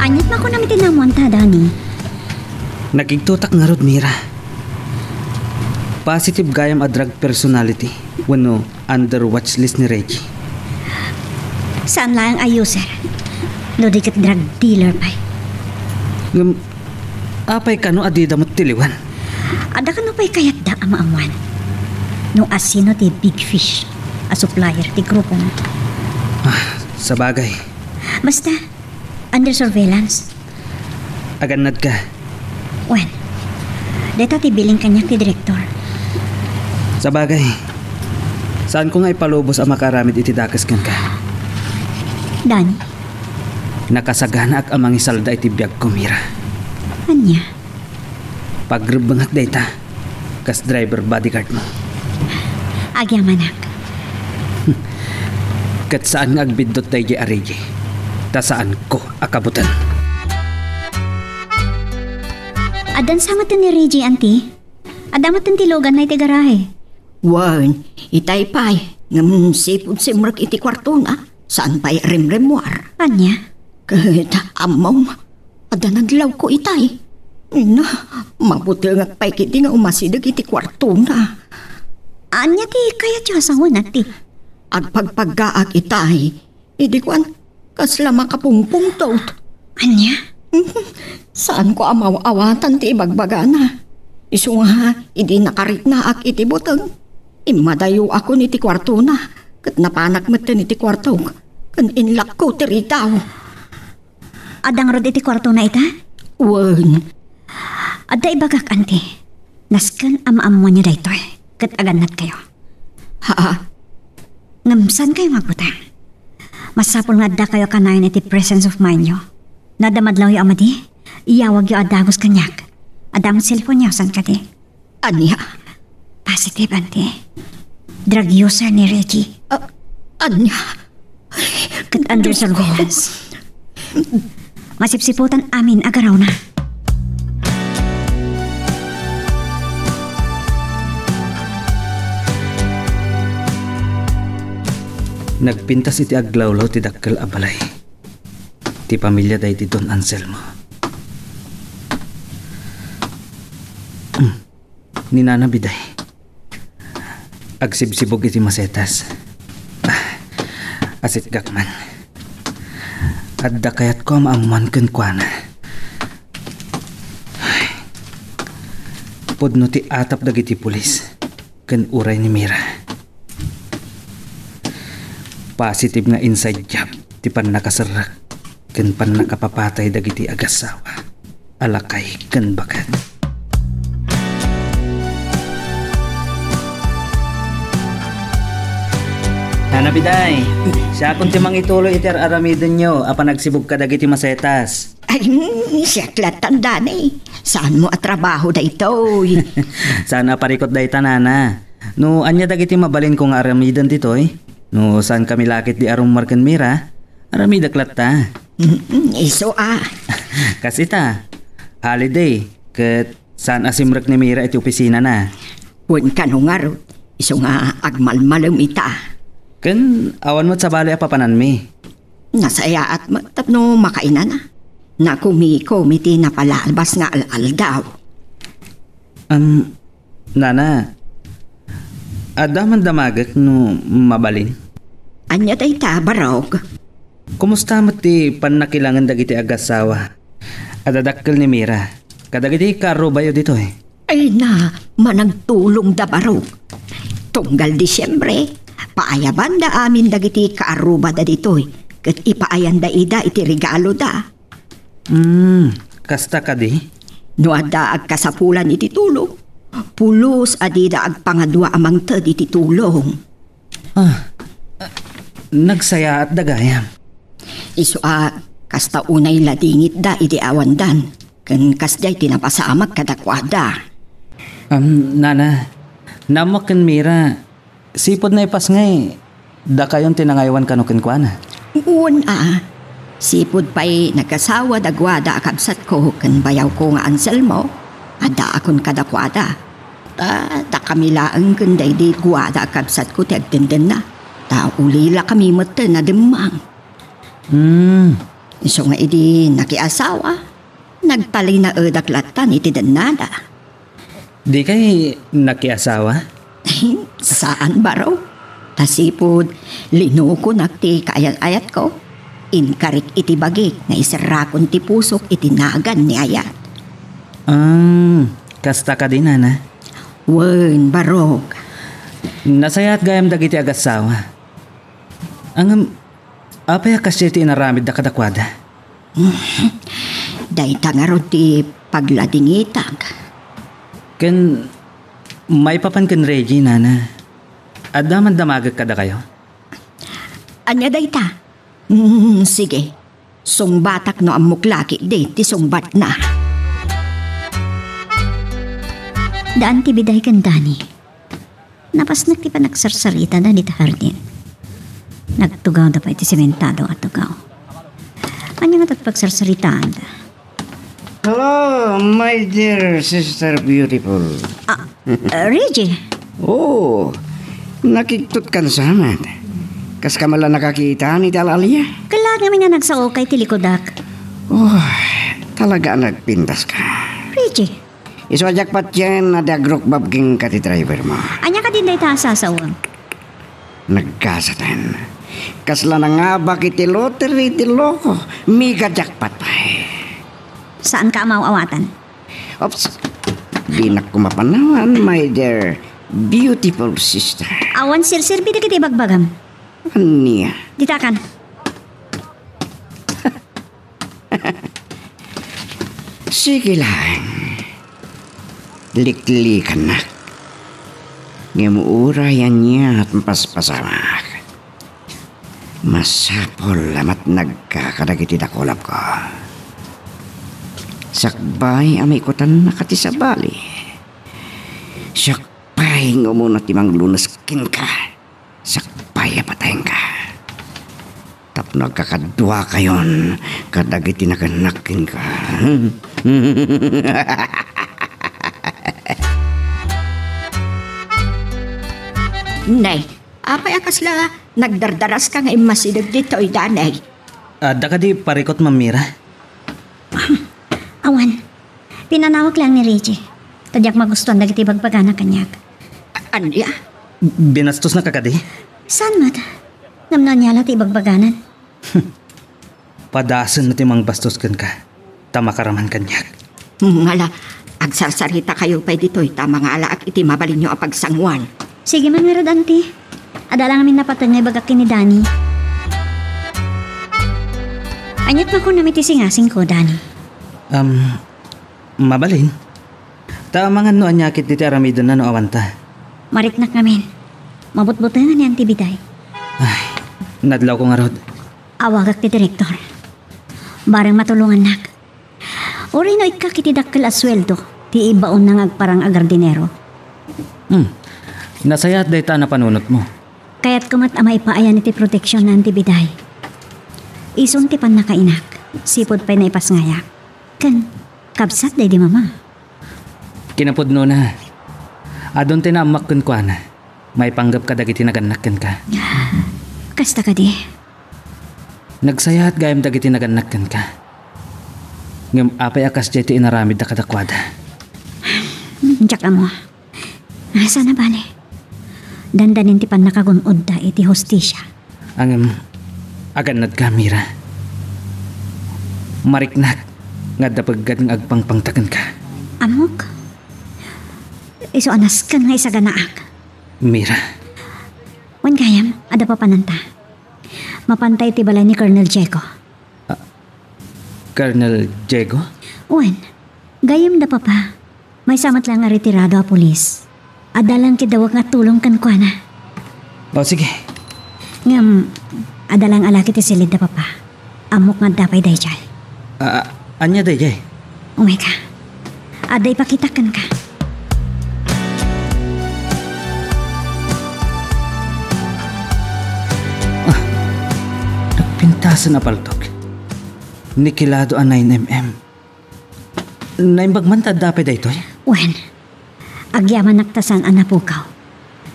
Aniat makunam iti naammoanta, Dani? Nakigtotak ngarud, Mira. Positive gayam a drug personality wenno under watch list ni Reggie. Saan laeng a user, no di ket drug dealer pay. Ngem, apay kano a dida met tiliwan? Adda kano pay kayatda a maammuan no asino ti big fish a supplier ti grupo na? Ah, sabagay. Basta, under surveillance. Agannadka. Wen, dayta ti bilin kaniak ti direktor. Sabagay, saanko nga ipalubos a makaaramid iti dakes kenka. Dani? Nakasaganaak a mangisalda iti biagko, Mira. Ania? Pagrebbengak dayta, kas driver bodyguard mo. Agyamanak. Ket saan nga agbiddut daydiay a Reggie, ta saanko a kabuteng. Addan sa metten ni Reggie, anti? Adda metten ti loganna iti garahe. Wen, itay pay, ngem sipud simrek iti kuartona, saan pay rimrimmuar. Ania? Ket ammom, adda nadlawko itay. Na, mabutengak pay ketdi nga umasideg iti kuartona. Ania ti kayatyo a sawen, anti? Agpagpaggaak itay. Idi kuan, kasla makapungpungtot. Ania? Saanko a maawatan ti ibagbagana. Isu nga, idi nakariknaak iti buteng, immadayoakon iti kuartona, ket napanak metten iti kuartok, ken inlakko ti ritaw. Adda ngarud iti kuartona ita? Wen. Adda ibagak, anti. Nasken a maammoanyo daytoy, ket agannadkayo. Haa? Ngem saankayo nga agbuteng? Masapul nga addakayo kanayon iti presence of mind-yo. No adda madlawyo a madi, iyawagyo a dagus kaniak. Adda met cellphone-yo, saan kadi? Ania? Positive, anti. Drug user ni Reggie. A-, ania? Ket under surveillance. Masipsiputan amin a garawna. Nagpintas iti aglawlaw ti dakkel a balay ti pamilia daydi Don Anselmo. Hmm. Ni Nana Biday. Agsibsibog iti masetas. Ah, asitgak man. Adda kayatko a maammoan kenkuana. Ay. Pudno ti atap dagiti pulis ken uray ni Mira. Positive nga inside job ti pannakaserrek ken pannakapapatay dagiti agassawa a lakay ken baket. Nana Biday, siakon ti mangituloy iti ar-aramidenyo a panagsibog kadagiti masetas. Ay, mm, siak latta, Dani. Saanmo a trabaho daytoy? Saan a parikut dayta, Nana. No ania dagiti mabalinko nga aramiden ditoy? No saankami la ketdi a rummuar ken Mira, aramidek latta. Mm, isu a. Kas ita, holiday, ket saan a simrek ni Mira iti opisinana. Wen kano ngarud, isu nga agmalmalem ita. Ken awan met sabali a papananmi. Nasayaat met tapno makainana. Nakumikomi ti napalabas nga al-aldaw. Am, Nana, adda man damagek no mabalin? Ania dayta, Barok? Kumusta met ti pannakilangen dagiti agassawa a dadakkel ni Mira kadagiti kaarrubayo ditoy? Ay na, managtulongda, Barok. Tunggal Disiembre, paayabanda amin dagiti kaarrubada ditoy, ket ipaayanda ida iti regaloda. Hmm, kasta kadi? No adda agkasapulan iti tulong, pulos a dida agpangadua a mangted iti tulong. Ah, nagsayaatda gayam. Isu a, kasta unay ladingitda idi awandan, ken kasdiay ti napasamak kadakuada. Am, Nana, naammoak ken Mira, sipud naipasngay, dakayon ti nangaywan kano kenkuana? Wen a, sipud pay nagasawa daguada a kabsatko ken bayawko nga Anselmo, addaakon kadakuada. Ta dakami laeng ken daydi guada a kabsatko ti agtendenna. Ta ulilakami metten a demmang. Hmm. Isu nga idi nakiasawa, nagtalinaedak lattan iti dennada. Dikay nakiasawa? Saan, baro. Ta sipud linukonak ti kaayat-ayatko, inkarik iti bagik nga iserrakon ti pusok iti nagan ni ayat. Ah, kasta kadi, Nana? Wen, barok. Nasayaat gayam dagiti agassawa. Ngem, apay a kasdiay ti inaramidda kadakuada? Dayta ngarud ti pagladingitak. Ken maipapan ken Reggie, nana. Adda man damagek kadakayo? Ania dayta? Mm, sige. Sungbatak no ammok la ketdi ti sungbatna. Daan ti biday ken Danny. Napasnek ti panagsarsaritada dita hardin. Nagtugawda pay ti sementado a tugaw. Ania ngata ti pagsarsaritaanda? Hello, my dear Sister Beautiful. Ah, ah, Reggie. Oo, nakigtot kan samat. Kas ka man la nakakita ni Dalalia? Kalaag ngamin nga nagsaokay ti likudak. Oh, talaga a nagpintas ka. Reggie. Isu a diak patien a di agrukbab kenka ti driver mo. Ania kadin dayta a sasawem? Naggasaten. Kasla nangabak iti lottery ti Loco. Mega jackpot pay. Saanka a maaw-awatan? Oops. Dinak koma panawan, my dear beautiful sister. Awan serserbi dagiti ibagbagam. Ania? Ditakan. Sige laeng. Liklikannak. Ngem uray ania ti mapaspasamak, masapul a matnagka kadagiti dakulopko. Sakbay a maikutannaka ti sabali. Siak pay nga umuna ti manglunas kenka. Sakbay a patayenka. Tapno agkakaduakayon kadagiti nagannak kenka. Nay, apay a kasla nagdardaraska nga immasideg ditoy, Danny? Adda kadi parikut, Ma'am Mira? Awan. Pinanawak lang ni Reggie. Ta diak magustuan dagiti ibagbagana kaniak. Ania? Binastosnaka kadi? Saan met? Ngem no ania la ti ibagbaganan? Padasen ti mangbastos kenka, ta makaraman kaniak. Ngala, agsarsaritakayo pay ditoy ta mangalaak iti mabalinyo a pagsanguan. Sige man ngarud, Auntie. Adda la ngamin napateg nga ibagak ken ni Danny. Aniat makunam iti singasingko, Danny? Um, mabalin. Ta amangan no ania ketdi ti aramidenna no awanta. Mariknak ngamin. Mabutbutengan ni Auntie Biday. Ay, nadlawko ngarud. Awagak ti direktor. Bareng matulongannak. Uray no ikkak iti dakkel a sueldo ti ibaonna nga agparang a gardinero. Hmm. Nasayaat dayta a napanunotmo. Kayatko met a maipaayan iti proteksion ni Auntie Biday. Isun ti pannakainak, sipud pay naipasngayak. Ken, kabsat daydi Mama. Kinapudnona, adun ti naammak kenkuana. Maipanggep kadagiti nagannak kenka. Kasta kadi? Nagsayaat gayam dagiti nagannak kenka. Ngem apay a kasdiay ti inaramidda kadakuada? Diak ammo. Saan a bale. Dandanin ti pannakagun-odda iti hustisia. Ngem, agannadka, Mira. Mariknak nga adda peggad nga agpangpangta kenka. Ammok? Isu a nasken nga isaganaak. Mira. Wen gayam, adda papananta. Mapanta iti balay ni Colonel Diego. Ah, Colonel Diego? Wen, gayam da, Papa. Maysa met la nga retirado a pulis. Adda lang ti dawag nga tulong kenkuana. O, sige. Ngem, adda lang a laki ti silid da, Papa. Ammok nga adda pay daydiay. Ah, ania daydiay? Umay ka. Adda ipakitak kenka. Ah, nagpintasen a paltok. Nikilado a nine M M. Naimbag man ta adda pay daytoy? Wen, agyamanak ta saan a napukaw.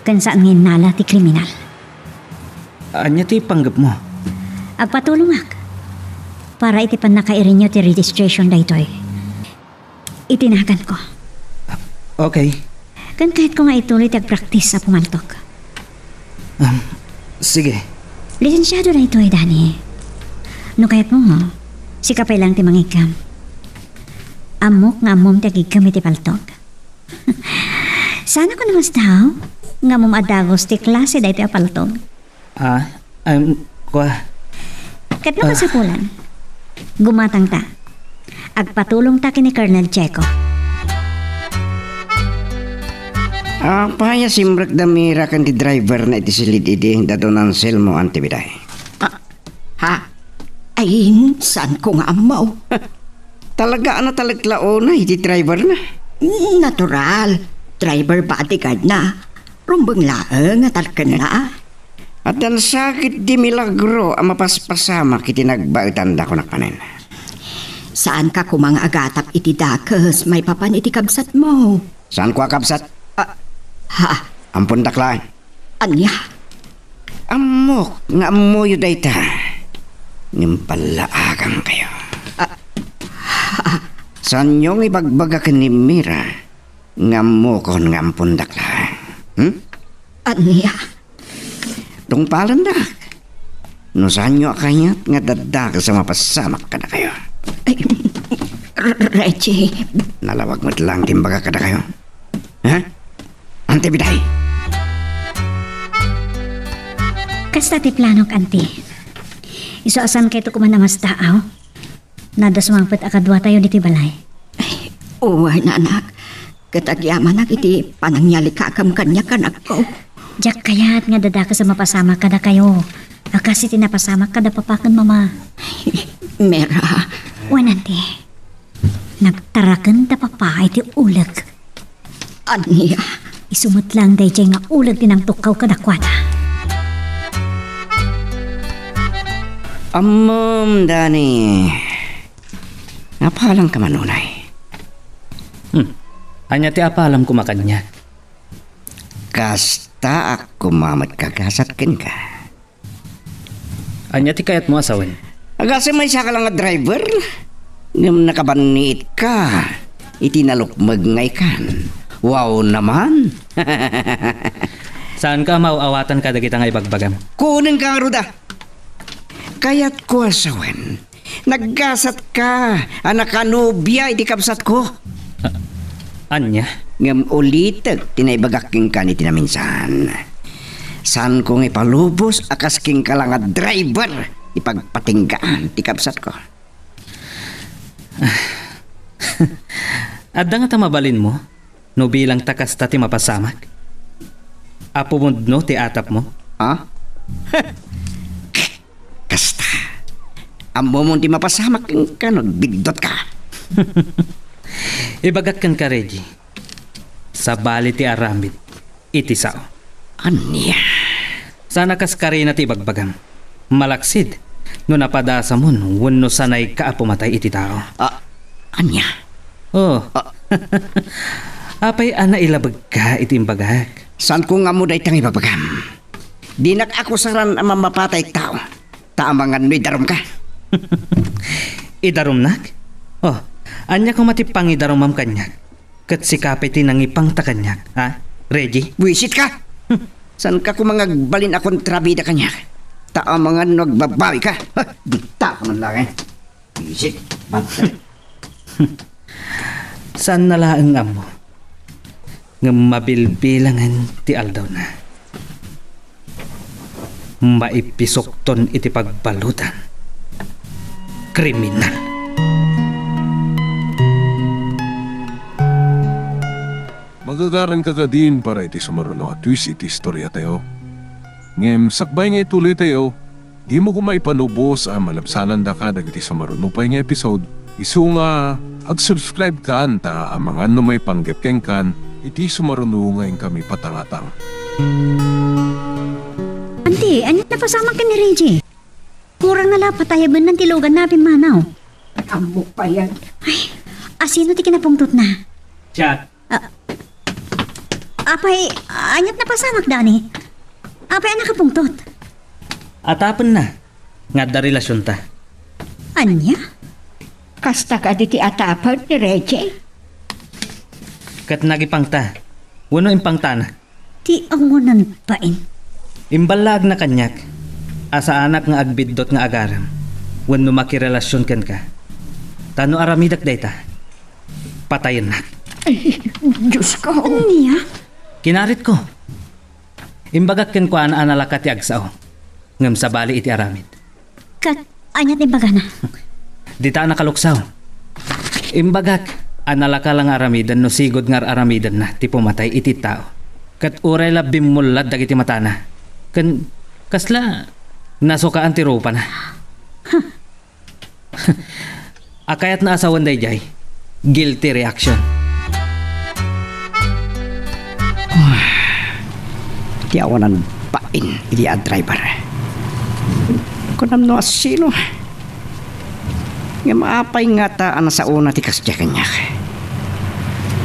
Ken saan nga innala ti kriminal. Ania ti panggepmo? Agpatulongak. Para iti pannakairinyo ti registration daytoy. Iti naganko. Okay. Ken kayatko nga ituloy ti agpraktis a pumaltok. Um, sige. Lisensiado daytoy, Danny. No kayatmo, sika pay lang ti mangiggam. Ammok nga ammom ti agiggam iti paltok. Saan a kuno, mas daw, nga ammom a dagus ti klase daytoy a paltok. Ah, um, kua. Ket no Ah. kasapulan, gumatangta. Agpatulongta ken ni Colonel Checo. Apay a simrekda Mira ken ti driver na iti silid idi da Don Anselmo, Auntie Biday? Ah, ha? Ay, saan ko nga ammo? Talaga a natalek la unay ti driver na? Natural. Driver bodyguard na. Rumbeng laeng nga talkenna. Addan sakit di milagro a mapaspasamak iti nagbaetanda kunak manen. Saanka koma nga agatap iti dakes maipapan iti kabsatmo? Saanko a kabsat? Ah, ha? Ampondak laeng. Ania? Ammok nga ammoyo dayta. Ngem ballaagankayo. Ah, ha? Saanyo nga ibagbaga ken ni Mira nga ammokon nga ampondak laeng. Hmm? Ania? Tungpalendak. No saanyo a kayat nga adda dakes a mapasamak kadakayo. Ay, R-, Reggie. Nalawag met laeng ti imbaga kadakayo. Ha? Auntie Biday? Kasta ti planok, Auntie. Isu a saankayto koma a masdaaw. Nadda sumangpet a kaduatayo ditoy balay. Ay, wen, anak. Ket agyamanak iti panangyalikakem kaniak, anakko. Diak kayat nga adda dakes a mapasamak kadakayo a kas iti napasamak kada papa ken mama. Mira. Wen, Auntie. Nagtaraken da papa iti uleg. Ania? Isu met laeng daydiay nga uleg ti nangtukkaw kadakuada. Ammom, Dani. Apalangka man unay? Hmm. Ania ti apalam koma kaniak? Kasta a koma met kagasat kenka. Ania ti kayatmo a sawen? Agasem a maysa ka la nga driver, ngem nakabanniitka iti nalukmeg nga ikan. Wow naman! Saanka a maaw-awatan kadagita nga ibagbagam? Kuonenka ngarud a. Kayatko a sawen, naggasatka a nakanobia iti kabsatko. A-, ania? Ngem ulitek ti naibagak kenka iti naminsan. Saanko nga ipalubos a kas kenka la nga driver ti pagpatinggaan ti kabsatko. Adda ngata mabalinmo no bilangta kasta ti mapasamak? A pumudno ti atapmo? Ha? Kasta. Ammomon ti mapasamak kenka no agbiddotka. Ibagak kenka, Reggie, sabali ti aramid iti sao. Ania? Saan a kas karina ti ibagbagam. Malaksid no napadasamon wenno sanayka a pumatay iti tao. Ah, ania? Oh. Ah. Apay a nailabegka iti imbagak? Saanko nga ammo dayta nga ibabagam. Dinak akusaran a mammapatay tao. Ta amangan no idarumka. Idarumnak? Oh, ania koma ti pangidarumam kaniak? Ket sika pay ti nangipangta kaniak, ha, Reggie? Buisitka! Saanka koma nga agbalin a kontrabida kaniak? Ta amangan no agbabawika. Ha, dita ka man laeng. Buisit, bantay. Saanna laeng nga ammo, ngem mabilbilangen ti aldawna. Maipisukton iti pagbaludan. Kriminal. Magagaranka kadin para iti sumaruno a twist iti istoriatayo. Ngem sakbay nga ituloytayo, dimo koma ipalubos a malabsanandaka dagiti sumaruno pay nga episode. Isu nga, ag-subscribe kan ta amangan no maipanggep kenkan iti sumaruno nga inkami patangatang. Anti, ania napasamak ken ni Reggie? Kurang na la patayaben nan ti lugan na pimmanaw. Ammok pay yan. Ay, asino ti kinapungtotna? Chat. Ah, apay, aniat napasamak, Dani? Apay a nakapungtot? Atapenna nga adda relasionta. Ania? Kasta kadi ti atapen ni Reggie? Ket nagipangta, wenno impangtana? Ti awanan bain. Imballaagna kaniak a saanak nga agbiddut nga agaram wenno makirelasion kenka. Ta no aramidek dayta, patayennak. Ay, Diyos ko. Ania? Kinaritko. Imbagak kenkuana a nalaka ti agsao, ngem sabali iti aramid. Ket ania ti imbagana? Dita a nakaluksaw. Imbagak a nalaka la nga aramiden no sigud nga ar-aramidenna ti pumatay iti tao. Ket uray la bimmullad dagiti matana. Ken kasla nasukaan ti rupana. A kayatna a sawen daydiay, guilty reaction. Ti awanan bain iti a driver. Kunam no asino. Ngem apay ngata a nasaona ti kasdiay kaniak?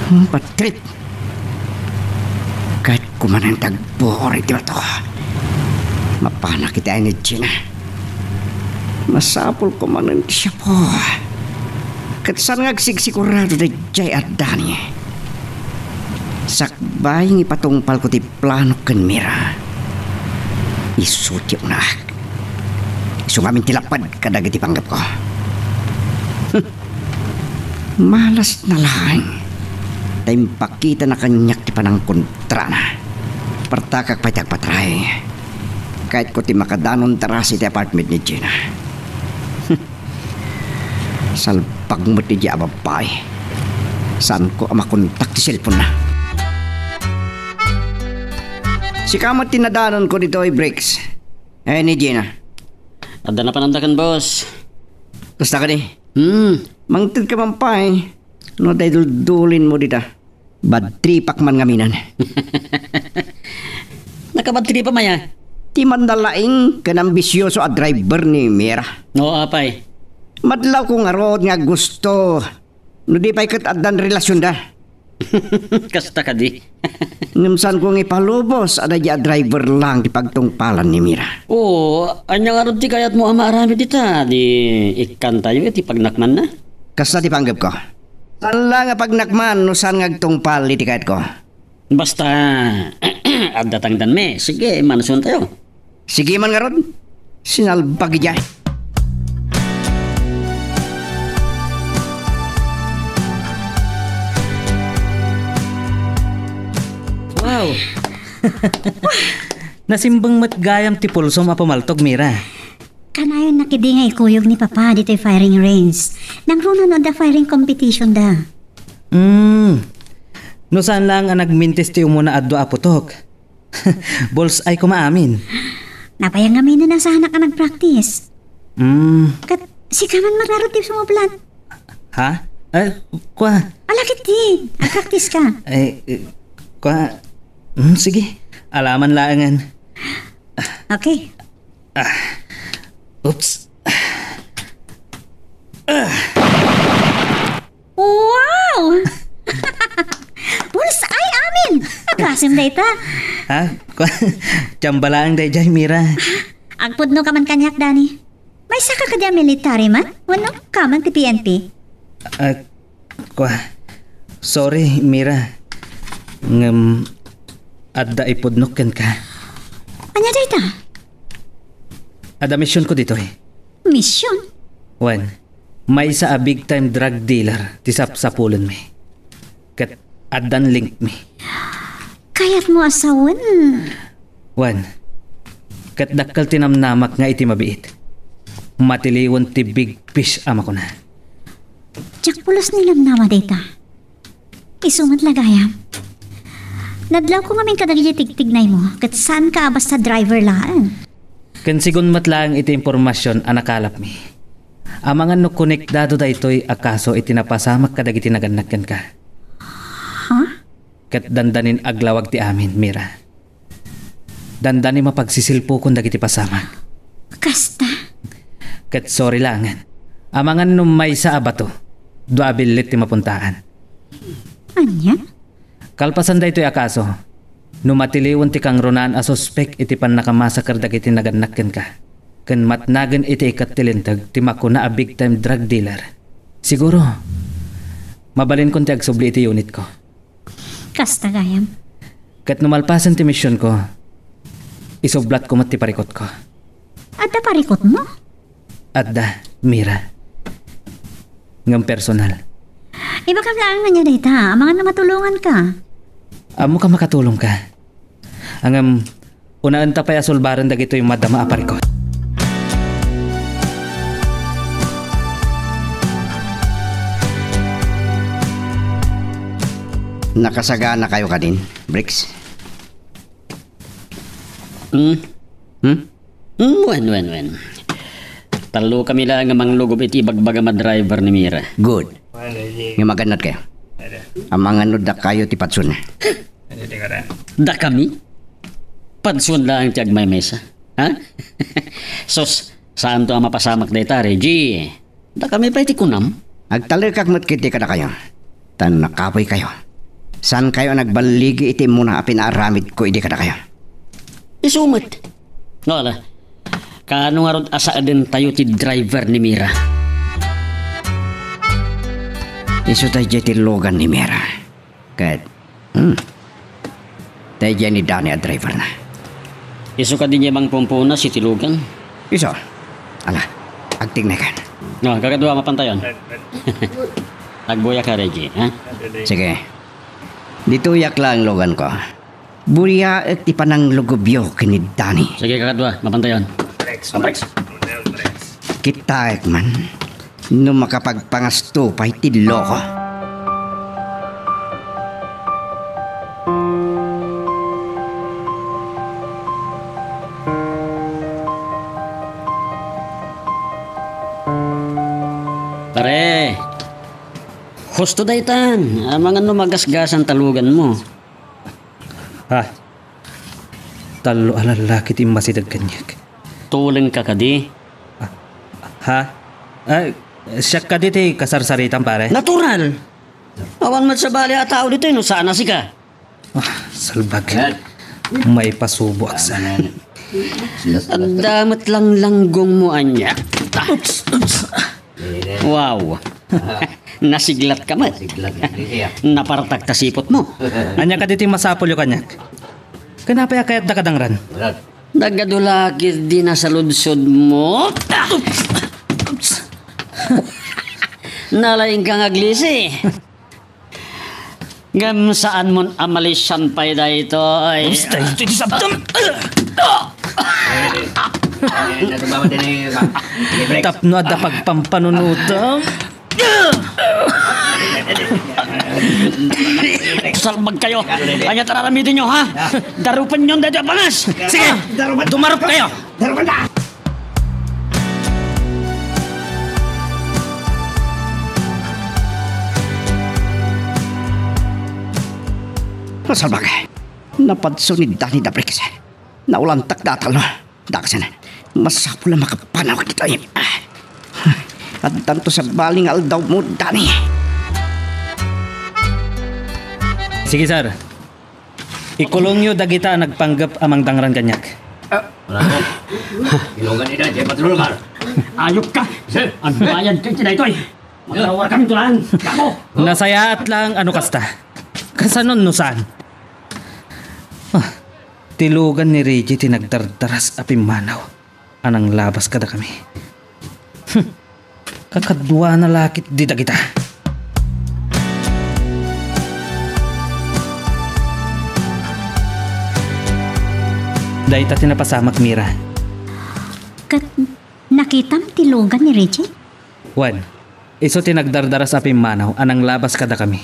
Hmm, patrit. Kayatko manen ti agbuor iti bato. Mapanak iti ayna ni Gina. Masapulko manen ti siapo. Ket saan nga agsigsigurado daydiay a Dani. Sakbay nga ipatungpalko ti plano ken Mira. Isu ti unaak. Isu ngamin ti lapad kadagiti panggepko. Hmm. Malasna laeng ta impakitana kaniak ti panangkontrana. Partakak pay ti agpatray. Kayatko ti makadanon darasi ti apartment ni Gina. Salbag met idiay a babbai. Saanko a makontak ti cellphone-na. Sika met ti nadanonko ditoy, Bricks. Ay ni Gina. Adda napan-andakan, boss. Kasta kadi? Hmm. Mangtedka man pay no adda iduldulinmo dita. Bad tripak man ngaminen. Nakabad trip a maya? Ti mannalaing ken ambisioso a driver ni Mira. Oo, apay. Madlawko ngarud nga gusto no di pay ket addan relasionda. Kasta kadi. Ngem saanko nga ipalubos a daydiay a driver laeng ti pagtungpalan ni Mira. Oo, ania ngarud ti kayatmo a maaramid ita? Di ikkantayo iti pagnakmanna? Kasta ti panggepko. Saan la nga pagnakman no saan nga agtungpal iti kayatko. Basta, adda tangdanmi. Sige, manusontayo. Sige man ngarud. Sinalbag idiay. Wow! Nasimbeng met gayam ti pulsom a pumaltog, Mira. Kanayon na kadi nga ikuyog ni Papa ditoy firing range. Nangruna no adda firing competition da. Hmm. No saan lang a nagmintis ti umuna a dua a putok. Bullseye koma amin. Napay ngaminen a saanak a nagpractice. Hmm. Ket sika man ngarud ti sumublat. Ha? Eh, kua. Ala ketdi, agpractice ka. Eh, eh, kua. Hmm, sige. Alaman laengen. Okay. Ah. Oops. Ah. Wow! Bullseye amin! Agasem dayta. Ha? Kua, tsamba laeng daydiay, Mira. Agpudno ka man kaniak, Dani. Maysa ka kadi a military man? Wenno kaman ti P N P? Ah, kua, sorry, Mira. Ngem, adda ipudnok kenka. Ania dayta? Adda misionko ditoy. Mision? Wen, maysa a big time drug dealer ti sapsapulenmi. Ket addan linkmi. Kayatmo a sawen? Wen, ket dakkel ti namnamak nga iti mabiit, matiliwen ti big fish a makuna. Diak pulos ni namnama dayta. Isu met la gayam. Nadlawko ngamin kadagiti tigtignaymo, ket saanka a basta driver laeng. Ken sigun met laeng iti impormasion a nakalapmi. Amangan no konektado daytoy a kaso iti napasamak kadagiti nagannak kenka. Ha? Ket dandanin aglawag ti amin, Mira. Dandanin mapagsisilpukon dagiti pasamak. Kasta? Ket sorry laengen. Amangan no maysa a bato, dua a billit ti mapuntaan. Ania? Kalpasan daytoy a kaso, no matiliwen ti kangrunaan a suspek iti pannakamasaker dagiti nagannak kenka, ken matnagen iti ikat ti linteg ti makuna a big time drug dealer, siguro, mabalinkon ti agsubli iti unitko. Kasta gayam. Ket no malpasen ti misionko, isublatko met ti parikutko. Adda parikutmo? Adda, Mira. Ngem personal. Ibagam laeng ania dayta, amangan no matulonganka. Ammok a makatulongka. Ngem, unaenta pay a sulbaren dagitoy madama a parikut. Nakasaganakayo kadin, Bricks? Hmm? Hmm? Hmm, wen, wen, wen. Tallokami la nga manglugob iti ibagbagam a driver ni Mira. Good. Nga magannad kayo. Amangan no dakayo ti padsuenna. Dakami? Padsuenna laeng ti agmaymaysa. Ha? Sus, saanto a mapasamak dayta, Reggie. Dakami pay ti kunam? Agtalekak met ketdi kadakayo. Ta no nakapuykayo, saankayo a nagballigi iti immuna a pinaaramidko idi kadakayo. Isu met. No, ala. Kaano ngarud a saedentayo ti driver ni Mira? Isu daydiay ti lugan ni Mira. Ket, hmm, daydiay ni Danny a driverna. Isu kadi diay mangpumpunas iti lugan? Isu. Ala, agtignaykan. No, kakadua, mapantayon. Agbuya ka, Reggie, ha? Sige. Ditoyak laeng luganko. Buyaek ti pananglugobyo ken ni Danny. Sige, kakadua, mapantayon. Breaks, breaks. Kitaek man no makapagpangasto pay ti loko. Pare, husto daytan. Amangan no magasgasan ta luganmo. Ha? Tallo a lallaki ti immasideg kaniak. Tulengka kadi? Ah, ha? Ay, siak kadi ti kasarsaritam, pare? Natural! Awan met sabali a tao ditoy no saan a sika. Ah, salbag. Ayan. Maipasuboak sa. Ayan. Adda met langlanggongmo ania. Oops, oops. Wow. Nasiglatka met. Siglat na, sige, ah. Napartak ta siputmo. Ania kadi ti masapulyo kaniak? Ken apay a kayatda kadangran? Wala. Nagadu la ketdi nasaludsodmo. Oops. Oops. Nalaingka nga aglisi. Ngem saanmon a malisian pay daytoy. Oops, daytoy ti sabtem. Ay, natubawan din eh, ma-, libre. Tapno adda pagpampanunutom. Salbag kayo. Ania ti aramidennyo, ha? Darupenyon daytoy a bangas. Sige, dumarup kayo. Darupen ta! Nasalbag. Napadso ni Danny da Bricks. Naulantak da a tallo. Dakasen. Masapul a makapanawak ditoy. Addanto sabali nga aldawmo, Danny. Sige, sir. Ikulongyo dagita a nagpanggep a mangdangran kaniak. Ah. Wala ko. Ilogan ni Dad, patrol car. Ayop ka! Sir! Agbayad ka iti daytoy! Magrawar kami tulan! Gago! Nasayaat lang ano kasta. Kasanon no saan? Ah, ti lugan ni Reggie ti nagdardaras a pimmanaw a nanglabas kadakami. Hmm. Kakaduana la ketdi dagita. Dayta ti napasamak, Mira. Ket nakitam ti lugan ni Reggie? Wen, isu ti nagdardaras a pimmanaw a nanglabas kadakami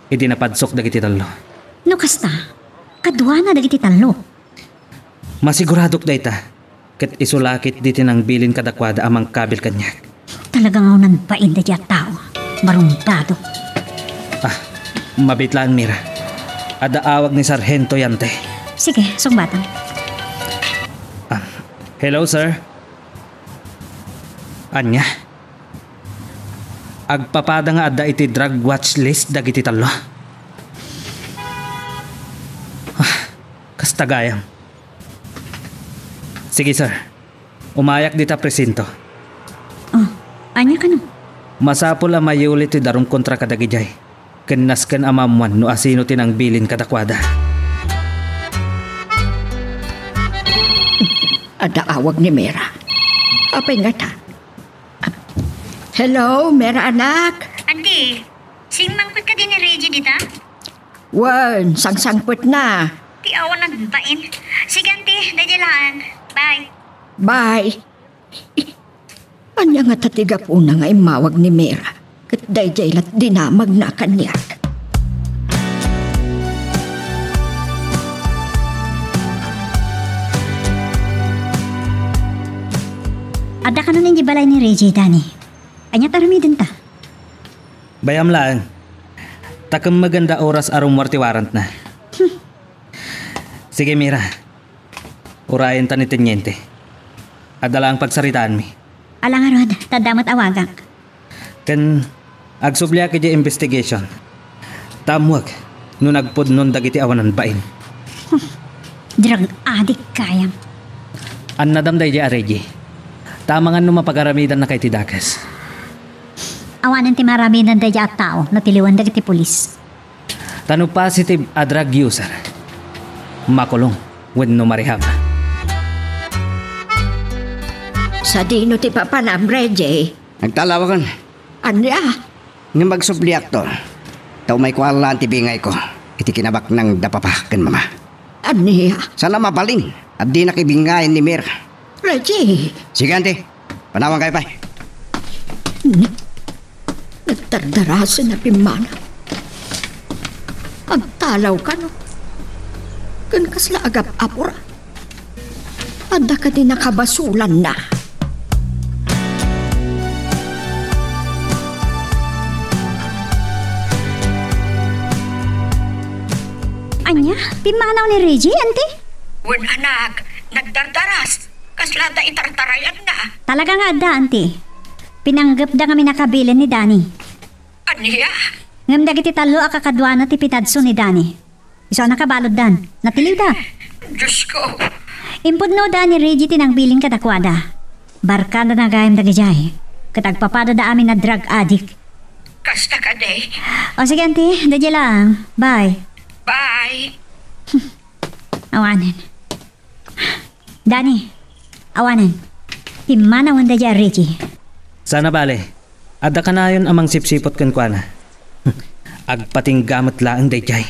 idi napadsok dagiti tallo. No kasta, kaduana dagiti tallo. Masiguradok dayta, ket isu la ketdi ti nangbilin kadakuada a mangkabil kaniak. Talaga nga unanbain daydi a tao. Barumbado. Ah, mabitlaan, Mira. Adda awag ni Sarhento Yante. Sige, sungbatam. Ah, hello, sir. Ania? Agpapada nga adda iti drug watch list dagiti tallo. Ah, kasta gayam. Sige, sir. Umayak dita presinto. Oh, ania kano? Masapul a mayuli ti darum kontra kadagidiay. Ken nasken a maammuan no asino ti nangbilin kadakuada. Adda awag ni Mera. Apay ngata? Hello, Mera anak? Andi, singmangpet kadi ni Reggie dita? Wen, sangsangpetna. Ti awan nagbain. Sige, anti, daydiay laeng. Bye. Bye. Ania ngata ti gapuna nga immawag ni Mera? Ket daydiay la ti dinamagna kaniak. Adda kanon idiay balay ni Reggie, Danny. Ania ti aramidenta? Bayam laeng. Ta kemmegenda oras a rummuar ti warrantna. Sige, Mira. Urayenta ni teniente. Adda laeng pagsaritaanmi. Ala ngarud, ta adda met awagak. Ken agsubliak idiay investigation. Ta ammoek no nagpudnon dagiti awanan bain. Drug addict gayam. Annadam daydiay a Reggie. Ta amangan no mapagaramidanna kay ti dakes. Awanen ti maaramidan daydiay a tao no tiliwen dagiti pulis. Ta no positive a drug user, makulong wenno marehab. Sadino ti papanam, Reggie? Nagtalawakan. Ania? Ngem agsubliakto. Ta umayko a laeng ti bingayko iti kinabaknang da papa ken mama. Ania? Saan a mabalin a dinak ibingayen ni Mir. Reggie! Sige, auntie. Panawankayo pay. Nagdardarasen a pimmanaw. Agtalaw kano. Ken kasla agap-apura. Adda kadi nakabasulanna? Ania? Pimmanaw ni Reggie, auntie? Wen, anak, nagdardaras. Kasla adda itartarayanna. Talaga nga adda, auntie. Pinanggepda nga minakabilin ni Danny. Ania? Ngem dagiti tallo a kakaduana ti pinadso ni Danny. Isu a nakabaluddan. Natiliwda. Diosko. Impudnoda ni Reggie ti nangbilin kadakuada. Barkadana gayam dagidiay. Ket agpapadada amin a drug addict. Kasta kadi? O sige, auntie. Daydiay laeng. Bye. Bye. Awanen. Danny, awanen. Pimmanawen daydiay a Reggie. Saan a bale, adda kanayon a mangsipsiput kenkuana. Agpatingga met laeng daydiay.